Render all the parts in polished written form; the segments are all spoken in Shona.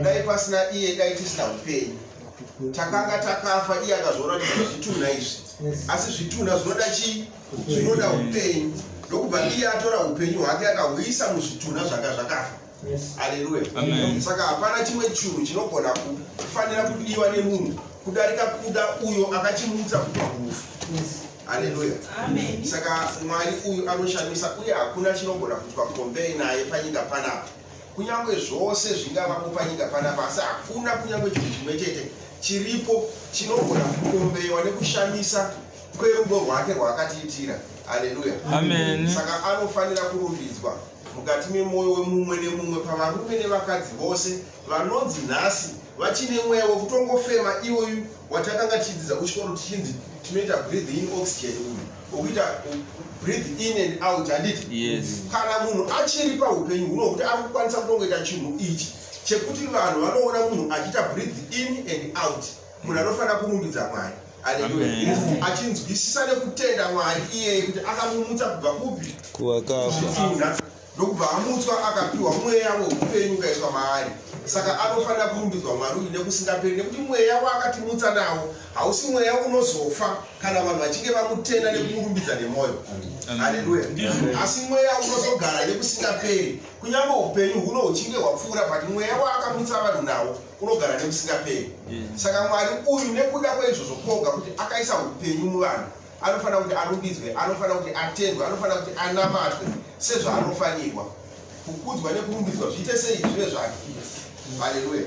Dai pasina iye dai tisina upenyu. Takanga takafa iye akazviona kuti zvitunha izvi. Asi zvitunha zvinoda chii? Zvinoda upenyu. Ndokubva iye atora upenyu hwake akahuisa muzvitunha zvanga zvakafa. Haleluya. Saka hapana chimwe chinhu chinogona kufanira kudiwa nemunhu kudarika kuda uyo akachimutsa kubva kurufu. Haleluya. Saka Mwari uyu anoshamisa uye hakuna chinogona kuitwa compare naye panyika panapa. Kunyange zvose zvingavapo panyika panapa, asi hakuna kunyange chinhu chimwe chete chiripo chinogona kukombewa nekushamisa kwerudo rwake rwaakatiitira. Haleluya. Amen. Saka anofanira kurumbidzwa mukati memwoyo wemumwe nemumwe pavarume nevakadzi vose vanonzi nhasi vachine mweya wekutongofema iwoyu watakanga tichidzidza kuchikoro tichinzi tinoita breathe in oxygen uyu wekuita breathe in and out, handiti? Yes. Kana munhu achiri paupenyu huno hwekuti ari kukwanisa kutongoita chinhu ichi chekuti vanhu vanoona munhu achiita breathe in and out, munhu anofanira kurumbidza Mwari. Haleluya. Amen. Achinzwisisa nekutenda Mwari iyeye kuti akamumutsa kubva kupi? Kuvakafa. Zvitunha. Ndokubva amutswa akapiwa mweya weupenyu ukaiswa maari. Saka anofanira kurumbidzwa Mwari uyu nekusingaperi, nekuti mweya waakatimutsa nawo hausi mweya unozofa kana vanhu vachinge vamutenda nekumurumbidza nemwoyo. Haleluya. Asi mweya unozogara nekusingaperi, kunyange upenyu huno huchinge hwapfuura, but mweya waakamutsa vanhu nawo unogara nekusingaperi. Saka Mwari uyu nekuda kweizvozvo kwoga kuti akaisa upenyu muvanhu, anofanira kuti arumbidzwe, anofanira kuti atendwe, anofanira kuti anamatwe sezvaanofanirwa kukudzwa nekurumbidzwa. Zviite sei? Zvive zvake. Haleluya.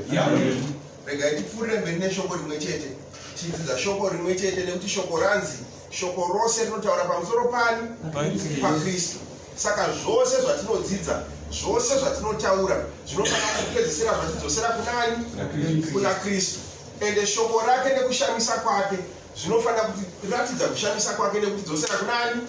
Regai tipfuurire mberi neshoko rimwe chete, tichidzidza shoko rimwe chete, nekuti shoko ranzi shoko rose rinotaura pamusoro pani? PaKristu. Saka zvose zvatinodzidza, zvose zvatinotaura zvinofanira kupedzisira zvatidzosera kunani? Kuna Kristu. Ende shoko rake nekushamisa kwake zvinofanira kutiratidza kushamisa kwake nekutidzosera kunani?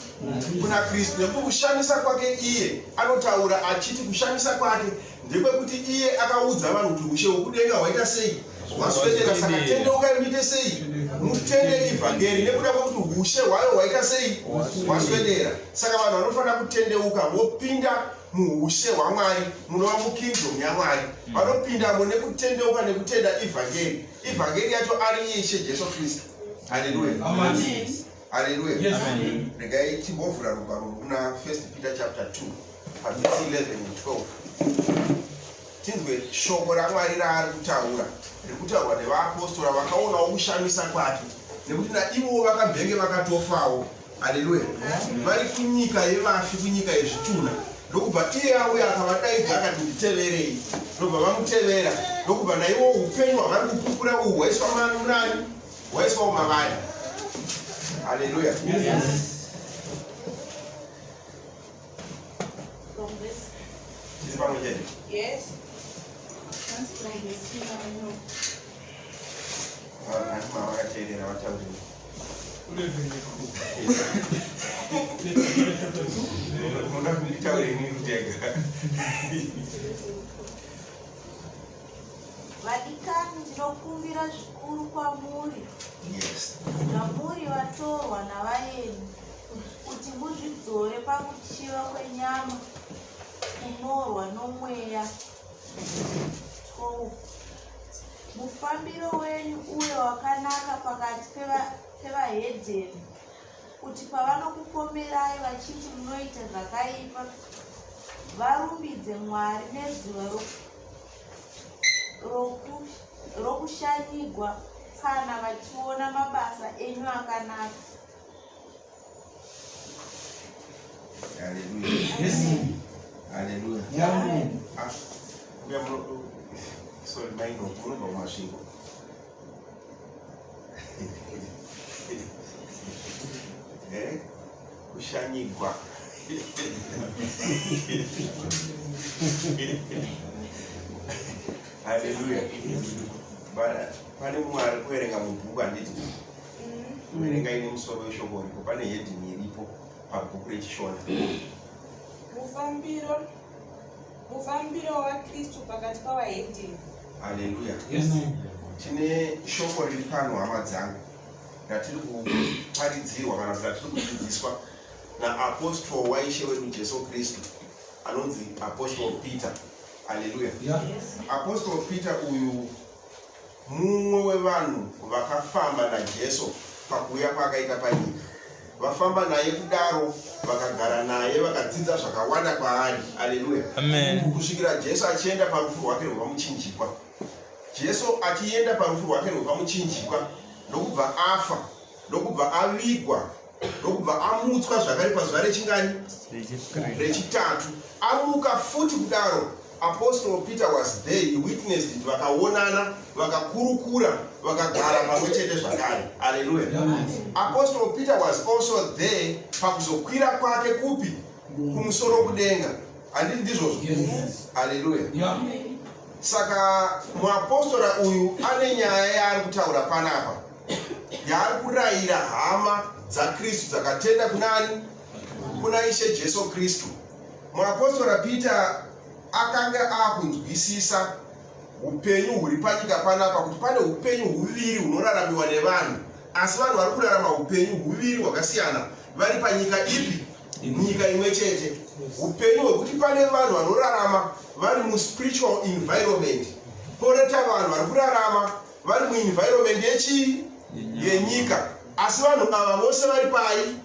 Kuna Kristu. Nekuti kushamisa kwake iye anotaura achiti kushamisa kwake ndekwekuti iye akaudza vanhu kuti ushe hwekudenga hwaita sei? Hwaswedera. Saka tendeukai muite sei? Mutende ivhangeri, nekuda kwekuti ushe hwayo hwaita sei? Hwaswedera. Saka vanhu vanofanira kutendeuka vopinda muushe hwaMwari, munova mukingdom yaMwari. Vanopindamo nekutendeuka nekutenda ivhangeri. Ivhangeri yacho ari Ishe Jesu Kristu. Haleluya. Haleluya. Regai timbovhura rugwaro kuna 1 Peter chapter 2 pavhesi 11 and 12, tinzwe shoko raMwari raari kutaura, riri kutaurwa nevaapostora vakaonawo kushamisa kwake, nekuti naivowo vakambenge vakatofawo. Haleluya. Vari kunyika yevafi, kunyika yezvitunha, ndokubva iye auya akavadaidza akati nditeverei, ndobva vamutevera, ndokubva naivo upenyu hwavari kupupura uhu hwaiswa munani? Hwaiswawo mavari. Haleluya. From verse. Tiri pamwe chete. Yes. That's from verse 2. Vanhu mavakateerera vataurire. Unoda kunditaure inini kutega? Vadikani, ndinokumbira zvikuru kwamuri, zvamuri vatorwa navaeni, kuti muzvidzore pakuchiva kwenyama kunorwa nomweya. 12 Mufambiro wenyu uve wakanaka pakati pevahedheni, kuti pavanokupomerai vachiti munoita zvakaipa, varumbidze Mwari nezuva rokushanyigwa, kana vachiona mabasa enyu akanaka. Haleluya. Haleluya. Ah, uya sorry, maino munobva kuMasvingo. Kushanyigwa. Haleluya. Pane mumwe ari kuverenga mubhuku, handiti? Verengai nemusoro weshoko uripo, pane heading iripo pabhuku reChishona. Mufambiro waKristu pakati pavahedheni. Haleluya. Tine shoko riri pano, hama dzangu, ratiri kuparidzirwa kana kuti ratiri kudzidziswa naapostle waIshe wedu Jesu Kristu anonzi Apostle Peter. Haleluya. Apostle Peter uyu mumwe wevanhu vakafamba naJesu pakuuya kwaakaita panyika. Vafamba naye kudaro, vakagara naye, vakadzidza zvakawanda kwaari. Aleluya. Amen. Kusvikira Jesu achienda parufu rwake rwepamuchinjikwa. Jesu achienda parufu rwake rwepamuchinjikwa, ndokubva afa, ndokubva avigwa, ndokubva amutswa zvakare pazuva rechingani? Rechitatu. Amuka futi kudaro, Apostle Peter was there, he witnessed it. Vakaonana, vakakurukura, vakagara pamwe chete zvakare. Aleluya. Apostle Peter was also there pakuzokwira kwake kupi? Kumusoro kudenga. Handiti ndizvozvo? Aleluya. Saka muapostora uyu ane nyaya yaari kutaura panapa, yaari kurayira hama dzaKristu dzakatenda kunani? Kuna Ishe Jesu Kristu. Muapostora Peter akanga akunzwisisa upenyu huri panyika panapa, kuti pane upenyu huviri hunoraramiwa nevanhu, asi vanhu vari kurarama upenyu huviri hwakasiyana vari panyika ipi? Nyika imwe chete. Upenyu hwekuti pane vanhu vanorarama vari muspiritual environment, poreta vanhu vari kurarama vari muenvironment yechii? Yenyika. Asi vanhu ava vose vari pai?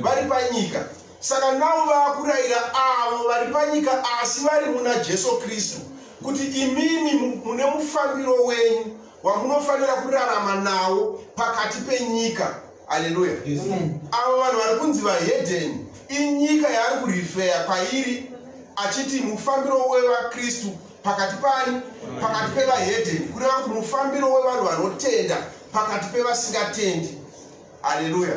Vari panyika. Saka navo vaakurayira avo vari panyika asi vari muna Jesu Kristu kuti imimi mune mufambiro wenyu wamunofanira kurarama nawo pakati penyika. Aleluya. Avo vanhu vari kunzi vahedheni inyika yaari kurifeya kwairi, achiti mufambiro wevaKristu pakati pani? Pakati pevahedheni, kureva kuti mufambiro wevanhu vanotenda pakati pevasingatendi. Aleluya.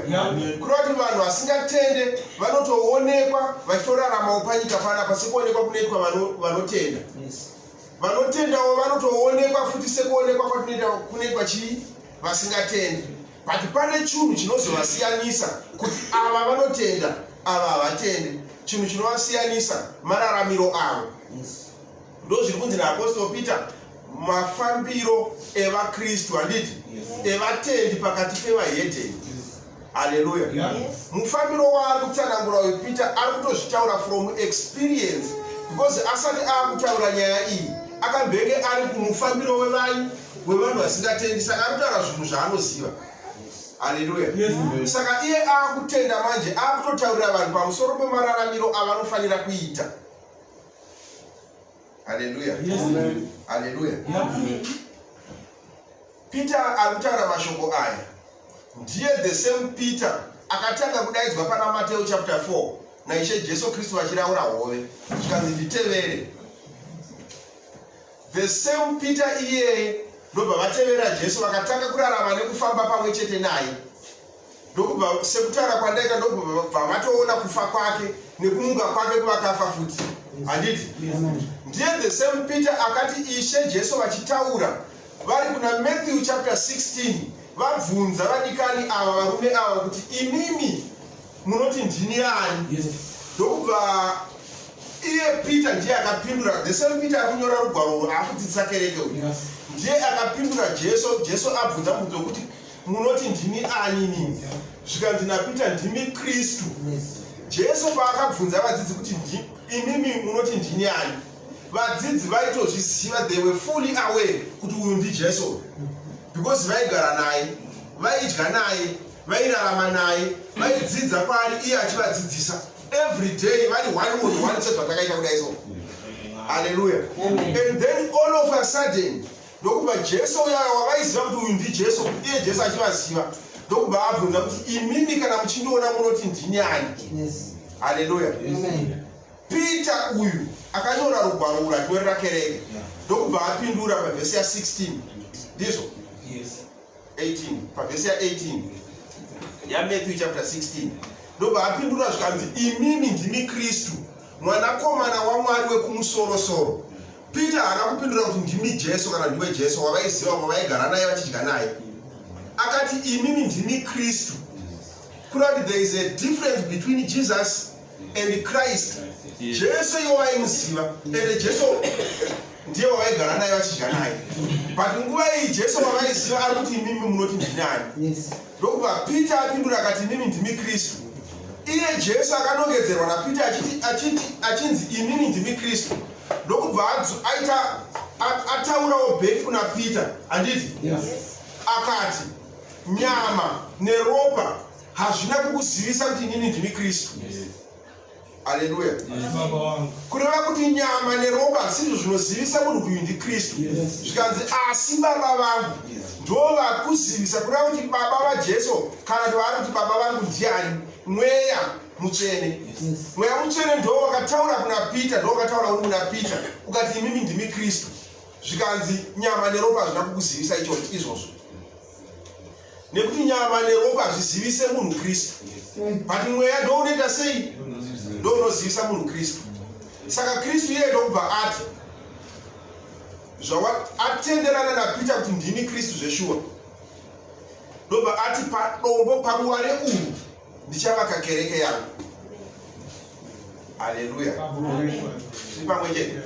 Kureva kuti vanhu vasingatende vanotoonekwa vachitoraramawo panyika panapa sekuonekwa kunoitwa vanotenda. Vanotendawo vanotoonekwa futi sekuonekwa kwatinoita kunoitwa chii? Vasingatendi. But pane chinhu chinozovasiyanisa kuti ava vanotenda, ava havatende. Chinhu chinovasiyanisa mararamiro avo. Ndo zviri kunzi naApostle Peter mafambiro evaKristu, handiti? Evatendi pakati pevahedheni. Haleluya. Mufambiro waari kutsanangura uyu Peter ari kutozvitaura from experience, because asati aakutaura nyaya iyi akambenge ari kumufambiro wevanhu wevanhu vasingatendi. Saka ari kutaura zvinhu zvaanoziva. Haleluya. Saka iye aakutenda manje aakutotaurira vanhu pamusoro pemararamiro avanofanira kuita. Haleluya. Haleluya. Peter ari kutaura mashoko aya ndiye the same Peter akatanga kudaidzwa pana Mateo chapter 4 naIshe Jesu Kristu vachiraura hove, zvikanzi, "Nditevere." The same Peter iyeye ndobva vatevera Jesu, vakatanga kurarama nekufamba pamwe chete naye, ndokubva, sekutaura kwandaita, ndokubva vatoona kufa kwake nekumuka kwake kuvakafa futi, handiti? Ndiye the same Peter akati Ishe Jesu vachitaura vari kuna Matthew chapter 16, vabvunza vadikani ava, varume ava, kuti, "Imimi munoti ndini ani?" Ndokubva iye Peter ndiye akapindura. The same Peter ari kunyora rugwaro urwu, aakudzidzisa kereke uyu, ndiye akapindura Jesu. Jesu abvunza mubvunzo wekuti, "Munoti ndini ani inini?" Zvikanzi naPeter, "Ndimi Kristu." Jesu paakabvunza vadzidzi kuti, "Imimi munoti ndini ani?" vadzidzi vaitozviziva. They were fully aware kuti uyu ndiJesu, because vaigara naye, vaidya naye, vairarama naye, vaidzidza kwaari iye achivadzidzisa every day, vari one on one sezvatakaita kudai so. Haleluya. And then all of a sudden ndokubva Jesu uyaya wavaiziva kuti uyu ndiJesu, iye Jesu achivaziva, ndokubva abvunza kuti, "Imimi kana muchindiona munoti ndini ani?" Haleluya. Peter uyu akanyora rugwaro urwu achinyorera kereke, ndokubva apindura pavhesi ya16, ndizvo? 18, pavhesi ya18 yaMatthew chapter 16, ndobva apindura zvikanzi, "Imimi ndimi Kristu, Mwanakomana waMwari wekumusorosoro." Peter haana kupindura kuti ndimi Jesu kana ndiwe Jesu wavaiziva, wavaigara naye vachidya naye. Akati, "Imimi ndimi Kristu." Kureva kuti there is a difference between Jesus and Christ. Jesu ivo vaimuziva, ende Jesu ndiye wavaigara naye vachidya naye, but nguva iyi Jesu wavaiziva ari kuti, "Imimi munoti ndinani?" Ndokubva Peter apindura akati, "Imimi ndimi Kristu." Iye Jesu akanongedzerwa naPeter achiti achinzi, "Imimi ndimi Kristu." Ndokubva aita ataurawo back kuna Peter, handiti? Akati, "Nyama neropa hazvina kukuzivisa kuti inini ndini Kristu." Aleluya. Kureva kuti nyama neropa hazvisizvo zvinozivisa munhu kuti uyu ndiKristu. Zvikanzi, "Asi Baba vangu ndo vakuzivisa." Kureva kuti Baba vaJesu, kana kuti vaari kuti Baba vangu, ndiani? Mweya Mutsvene. Mweya Mutsvene ndo wakataura kuna Peter, ndo wakataura uri kuna Peter, ukati, "Imimi ndimi Kristu." Zvikanzi, "Nyama neropa hazvina kukuzivisa icho izvozvo," nekuti nyama neropa hazvizivise munhu Kristu, but Mweya ndo unoita sei? Ndo unozivisa munhu Kristu. Saka Kristu iye ndokubva ati zvawa atenderana naPeter kuti ndini Kristu zveshuwa, ndobva ati, "Padombo, paruware urwu ndichavaka kereke yangu." Aleluya. Tiri pamwe chete?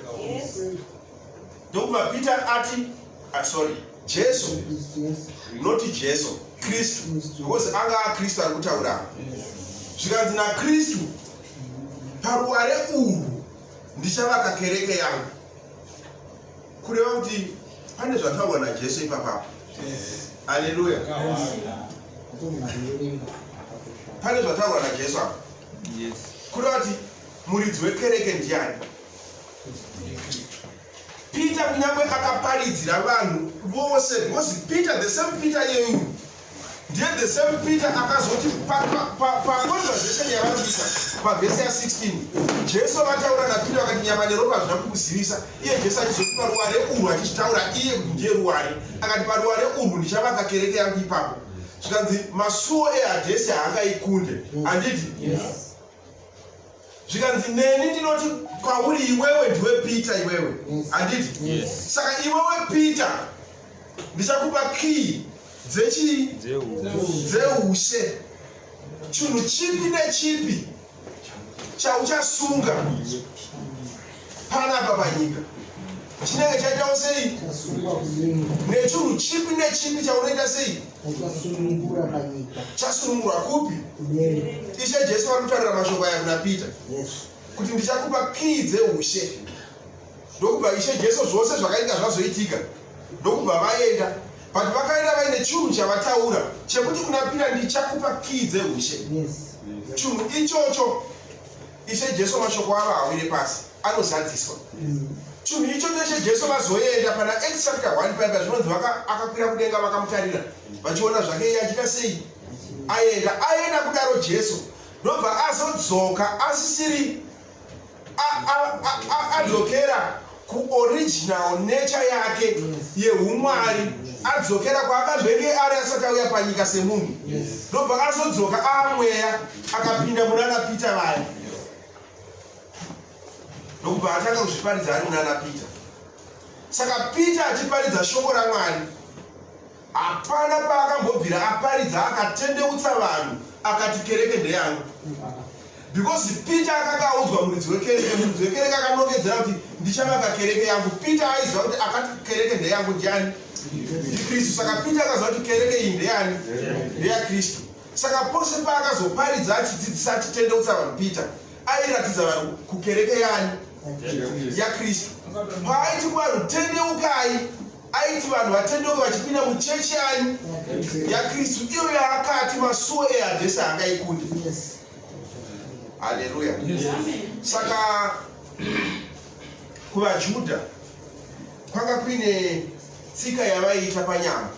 Ndokubva Peter ati, ah, sorry, Jesu, not Jesu, Kristu, because anga aKristu ari kutaura. Zvikanzi naKristu, "Paruware urwu ndichavaka kereke yangu." Kureva kuti pane zvataurwa naJesu ipapapo. Aleluya. Pane zvataurwa naJesu apo. Kureva kuti muridzi wekereke ndiani? Peter kunyange akaparidzira vanhu vose, because Peter, the same Peter iyeyu, ndiye the same Peter akazoti paconversation yavari kuita pavhesi ya16, Jesu vataura naPeter vakati, "Nyama neropa hazvina kukuzivisa." Iye Jesu achizoti, "Paruware urwu," achichitaura iye kuti ndiye ruware, akati, "Paruware urwu ndichavaka kereke yangu ipapo." Zvikanzi, "Masuo ehadhesi haangaikunde," handiti? Zvikanzi, "Neni ndinoti kwauri, iwewe ndiwe Peter iwewe," handiti? Yes. "Saka iwewe Peter, ndichakupa kii dzechii? Dzeushe. Chinhu chipi nechipi chauchasunga panapa panyika chinenge chaitawo sei? Nechinhu chipi nechipi chaunoita sei? Uchasunungura panyika. Chasunungurwa kupi? Kudenga. Ishe Jesu vari kutaurira mashoko aya kuna Peter kuti, "Ndichakupa kii dzeushe." Ndokubva Ishe Jesu, zvose zvakaitika zvazoitika, ndokubva vaenda, but vakaenda vaine chinhu chavataura chekuti kuna Peter, "Ndichakupa kii dzeushe." Chinhu ichocho, Ishe Jesu mashoko avo awire pasi, anozadziswa. Chinhu ichocho, Ishe Jesu vazoenda pana Acts chapter 1 paipa zvinonzi akakwira kudenga, vakamutarira vachiona zvake iye achiita sei, aenda. Aenda kudaro, Jesu ndobva azodzoka asisiri adzokera kuoriginal nature yake yeumwari, adzokera kwaakambenge ari asati auya panyika semunhu. Ndobva azodzoka aamweya, akapinda muna naPeter vaya, ndokubva atanga kuzviparidza ari muna naPeter. Saka Peter achiparidza shoko raMwari, hapana paakambobvira aparidza akatendeutsa vanhu akati, "Kereke ndeyangu," because Peter akanga audzwa muridzi wekereke. Muridzi wekereke akanongedzera kuti, "Ndichavaka kereke yangu." Peter aiziva kuti akati kereke ndeyangu ndiani? NdiKristu. Saka Peter akaziva kuti kereke iyi ndeyani? NdeyaKristu. Saka pose paakazoparidza, achidzidzisa, achitendeutsa vanhu, Peter airatidza vanhu kukereke yani? YaKristu. Paaiti kuvanhu, "Tendeukai," aiti vanhu vatendeuke vachipinda muchechi yani? YaKristu, iyo yaakati masuo ehadhesi haangaikundi. Haleluya. Saka kuvaJudha kwanga kuine tsika yavaiita panyama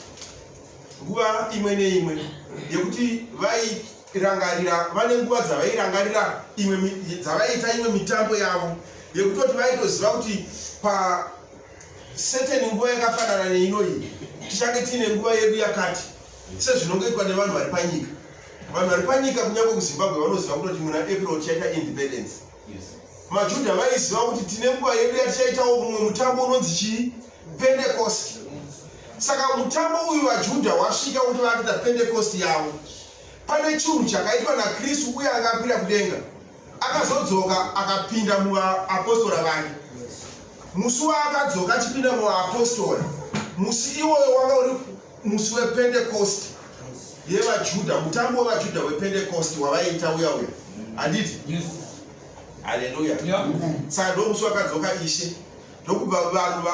nguva imwe neimwe yekuti vairangarira, vane nguva dzavairangarira imwe dzavaiita imwe mitambo yavo yekutoti vaitoziva kuti pacertain nguva yakafanana neinoyi tichange tiine nguva yedu yakati, sezvinongoitwa nevanhu vari panyika. Vanhu vari panyika, kunyange kuZimbabwe, vanoziva kutoti muna April tichaita independence. MaJudha vaiziva kuti tine nguva yedu yatichaitawo mumwe mutambo unonzi chii? Pentecost. Saka mutambo uyu vaJudha wasvika kuti vakuita Pentecost yavo, pane chinhu chakaitwa naKristu uye akakwira kudenga, akazodzoka, akapinda muvaapostora vake. Musi waakadzoka achipinda muvaapostora, musi iwoyo wanga uri musi wePentecost yevaJudha, mutambo wevaJudha wePentecost wavaiita uya uya, handiti? Haleluya. Saka ndomusi wakadzoka Ishe, ndokubva vanhu,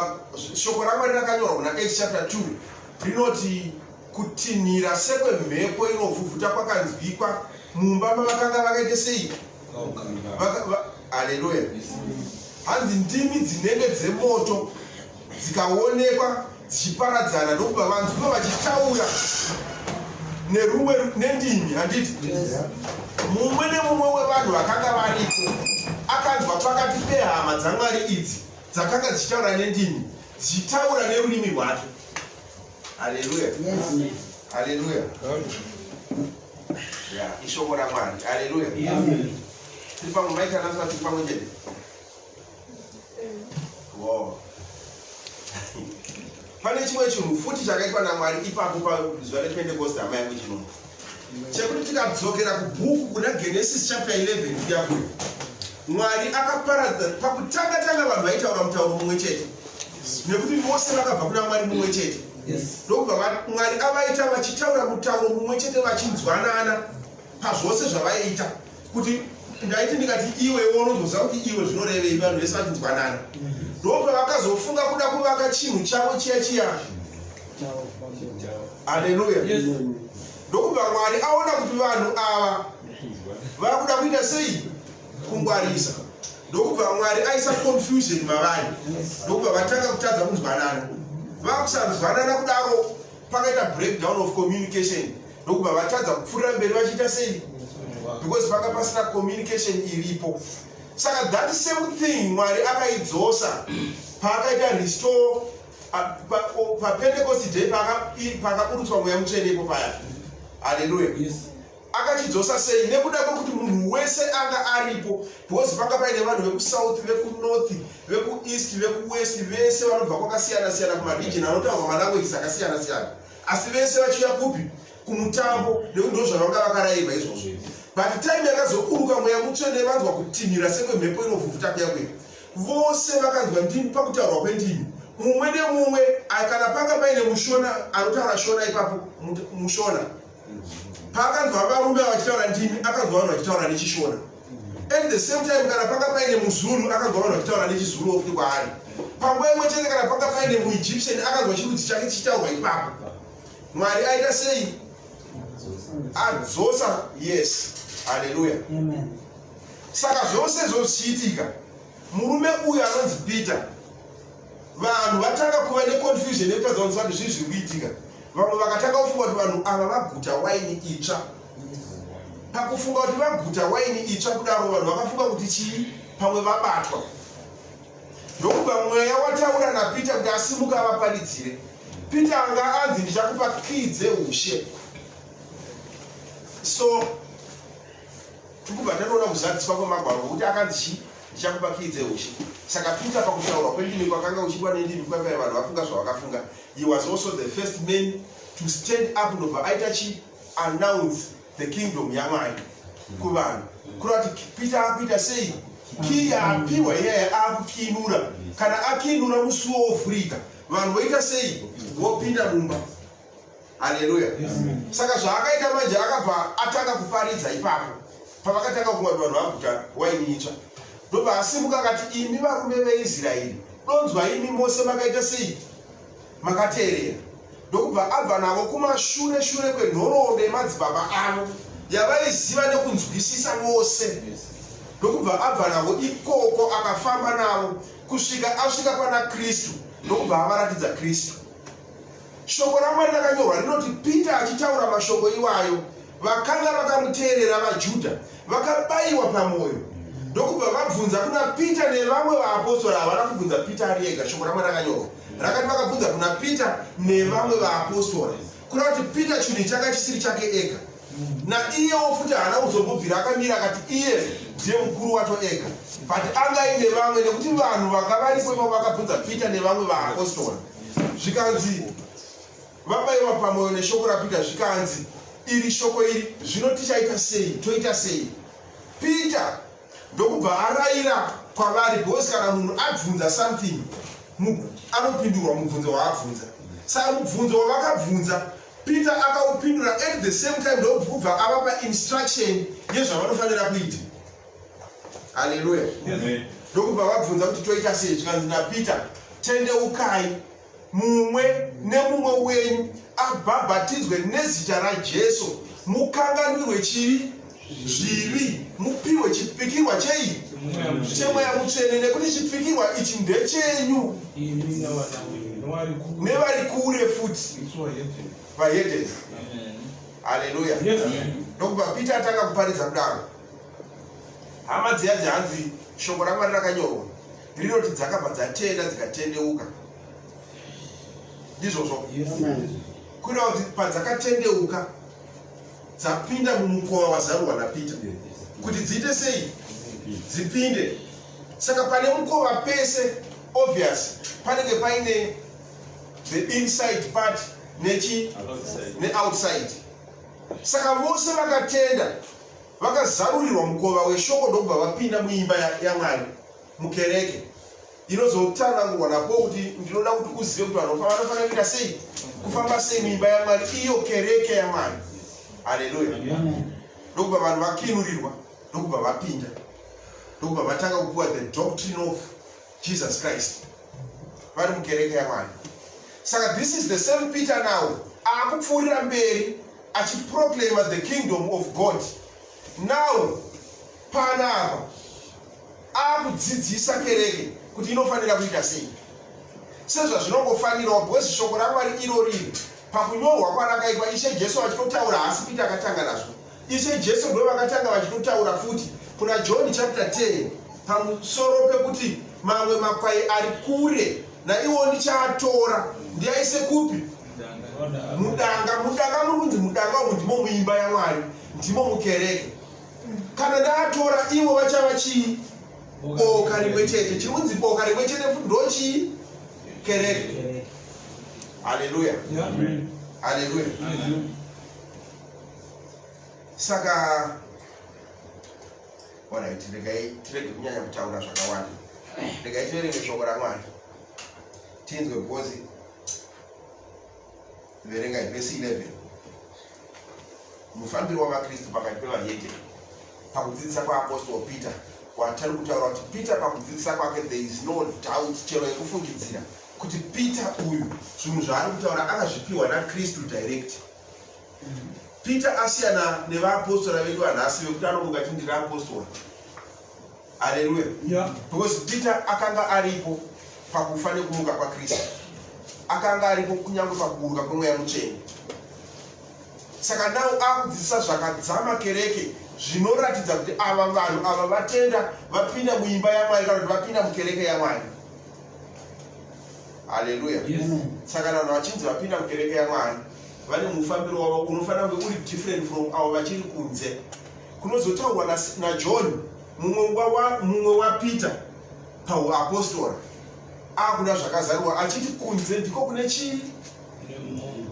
shoko raMwari rakanyorwa kuna Acts chapter 2 rinoti kutinhira sekwemhepo inovhuvhuta kwakanzwikwa mumba mavakanga vakaite sei? Haleluya. Hanzi ndimi dzinenge dzemoto dzikaonekwa dzichiparadzana, ndokubva vanzwiwa vachitaura nerumwe nendimi, handiti? Mumwe nemumwe wevanhu vakanga variko akanzwa pakati pehama dzaMwari idzi dzakanga dzichitaura nendimi, dzichitaura nerurimi rwake. Haleluya, haleluya. Ya, ishoko raMwari. Haleluya. Tiri pamwe, maitanaswa, tiri pamwe chete. Wow. Pane chimwe chinhu futi chakaitwa naMwari ipapo pazuva rePentecost, hama yangu, chinono chekuti tikadzokera kubhuku kuna Genesis chapter 11 kuya kuya, Mwari akaparadza. Pakutanga tanga vanhu vaitaura mutauro mumwe chete nekuti vose vakabva kuna Mwari mumwe chete. Ndokubva Mwari avaita vachitaura mutauro mumwe chete, vachinzwanana pazvose zvavaiita, kuti ndaiti ndikati iwe, iwe unozoziva kuti iwe zvinorevei, vanhu vese vachinzwanana. Ndobva vakazofunga kuda kuvaka chinhu chavo chiya chiya. Haleluya. Ndokubva Mwari aona kuti vanhu ava vakuda kuita sei? Kungwarisa. Ndokubva Mwari aisa confusion mavari, ndokubva vatanga kutadza kunzwanana. Vakusanzwanana kudaro, pakaita breakdown of communication, ndokubva vatadza kupfuurira mberi vachiita sei? Because panga pasina communication iripo. Saka that same thing Mwari akaidzosa paakaita restore paPentecost day, pakaburutswa Mweya Mutsvene ipo paya. Haleluya. Akachidzosa sei? Nekuda kwekuti munhu wese anga aripo, because panga paine vanhu vekuSouth, vekuNorth, vekuEast, vekuWest, vese vanobva kwakasiyana siyana, kumaregion anotaurwa malanguages akasiyana siyana, asi vese vachiuya kupi? Kumutambo, nekuti ndo zvavanga vakarayirwa izvozvo. But time yakazoburuka Mweya Mutsvene, vanzwa kutinhira sekwemhepo inovhuvhuta kuya kuya, vose vakanzwa ndimi pakutaurwa kwendimi mumwe nemumwe. Kana panga paine muShona anotaura Shona ipapo, muShona paakanzwa varume vachitaura ndimi, akanzwa vanhu vachitaura nechiShona. At the same time, kana panga paine muZulu, akanzwa vanhu vachitaura nechiZulu futi kwaari. Panguva imwe chete, kana panga paine muEgyptian, akanzwa chirudzi chake chichitaurwa ipapo. Mwari aita sei? Adzosa. Yes, haleluya. Saka zvose izvo zvichiitika, murume uyu anonzi Peter, vanhu vatanga kuva neconfusion nekutadza kunzwa kuti zvii zviri kuitika. Vamwe vakatanga kufunga kuti vanhu ava vaguta waini itsva. Pakufunga kuti vaguta waini itsva kudaro, vanhu vakafunga kuti chii? Pamwe vabatwa. Ndokubva Mweya wataura naPeter kuti asimuka avaparidzire. Peter anga anzi, "Ndichakupa kii dzeushe." So tikubva tatoona kuzadziswa kwemagwaro, nokuti akanzi chii? "Ndichakupa kii dzeushe." Saka Peter, pakutaurwa kwendimi kwakanga kuchiitwa nendimi kwaipai, vanhu vafunga zvavakafunga, he was also the first man to stand up, ndobva aita chi announce the kingdom yaMwari kuvanhu. Kureva kuti Peter akuita sei? Kii yaapiwa iyaya akukinura. Kana akinura, musuwo wovhurika, vanhu voita sei? Vopinda mumba. Haleluya. Saka zvaakaita manje, akabva atanga kuparidza ipapo pavakatanga kufunga kuti vanhu vaguta waini itsva. Ndobva asimuka akati, "Imi varume veIsraeri, donzwa imi mose makaita sei? Makateerera." Ndokubva abva navo kumashure shure kwenhoroondo yemadzibaba avo yavaiziva nekunzwisisa vose. Ndokubva abva navo ikoko, akafamba navo kusvika asvika pana Kristu, ndokubva avaratidza Kristu. Shoko raMwari rakanyorwa rinoti Peter achitaura mashoko iwayo, vakanga vakamuteerera vaJudha vakabayiwa pamwoyo, ndokubva vabvunza kuna Peter nevamwe vaapostora. Havana kubvunza Peter ari ega. Shoko raMwari rakanyorwa rakati vakabvunza kuna Peter nevamwe vaapostora, kureva kuti Peter chinhu changa chisiri chake ega. Naiyewo futi haana kuzombobvira akamira akati iye ndiye mukuru wacho ega, but anga aine vamwe, nekuti vanhu vanga varipo ipapo vakabvunza Peter nevamwe vaapostora, zvikanzi vabayiwa pamwoyo neshoko raPeter, zvikanzi, "Iri shoko iri, zvino tichaita sei? Toita sei?" Peter ndokubva arayira kwavari, because kana munhu abvunza something, anopindurwa mubvunzo waabvunza. Saka mubvunzo wavakabvunza, Peter akaupindura. At the same time ndokubva avapa instruction yezvavanofanira kuita. Haleluya. Ndokubva vabvunza kuti toita sei? Zvikanzi naPeter, tendeukai mumwe nemumwe wenyu abhabhatidzwe nezita raJesu mukanganwirwe chivi zvivi mupiwe chipikirwa chei chemweya mutsvene nekuti chipikirwa ichi ndechenyu nevari kure futi vahedheni. Haleluya. Ndokubva Peter atanga kuparidza kudaro. Hama dziya dzihanzi shoko raMwari rakanyorwa rinoti dzakabva dzatenda dzikatendeuka. Ndizvozvo. Kureva kuti padzakatendeuka dzapinda mumukova wazarurwa naPeter kuti dziite sei? Dzipinde. Saka pane mukova pese obvious panenge paine the inside part nechi neoutside. Saka vose vakatenda vakazarurirwa mukova weshoko ndokubva vapinda muimba yaMwari mukereke inozotsanangurwa napo kuti ndinoda kuti uzive kuti vanhu vanofanira kuita sei, kufamba sei muimba yaMwari, iyo kereke yaMwari. Haleluya. Ndokubva vanhu vakinurirwa, ndokubva vapinda, ndokubva vatanga kupiwa the doctrine of Jesus Christ vari mukereke yaMwari. Saka this is the same Peter now aakupfuurira mberi achiproclaima the kingdom of God. Now panapa akudzidzisa kereke kuti inofanira kuita sei sezvazvinongofanirawo, because shoko raMwari iro riri pakunyorwa kwarakaitwa Ishe Jesu vachitotaura. Haasi Peter akatanga nazvo, Ishe Jesu ndo vakatanga vachitotaura futi kuna John chapter 10 pamusoro pekuti mamwe makwai ari kure naiwo ndichaatora ndiaise kupi? Mudanga. Mudanga muri kunzi mudanga umu ndimo muimba yaMwari, ndimo mukereke. Kana ndaatora ivo vachava chii? Boka rimwe chete. Chiri kunzi boka rimwe chete futi ndo chii? Kereke. Haleluya, haleluya. Saka alright, regai tirege kunyanya kutaura zvakawanda, regai tiverenge shoko raMwari tinzwe, because verengai vhesi 11, mufambiro wavaKristu pakati pevahedheni pakudzidzisa kwaApostle Peter kwatari kutaura, kuti Peter pakudzidzisa kwake there is no doubt chero yekufungidzira kuti Peter uyu zvinhu zvaari kutaura akazvipiwa naKristu direct. Peter asiyana nevaapostora vedu vanhasi vekuti anomuka ti ndiri apostora. Haleluya. Because Peter akanga aripo pakufa nekumuka kwaKristu, akanga aripo kunyange pakuburuka kwemweya mutsvene. Saka now akudzidzisa zvakadzama kereke zvinoratidza kuti ava vanhu ava vatenda, vapinda muimba yaMwari kana kuti vapinda mukereke yaMwari. Haleluya. Saka vanhu vachinzi vapinda mukereke yaMwari vane mufambiro wavo unofanira kunge uri different from avo vachiri kunze. Kunozotaurwa naJohn, mumwe waPeter pauapostora, akuda zvakazarurwa achiti kunze ndiko kune chii?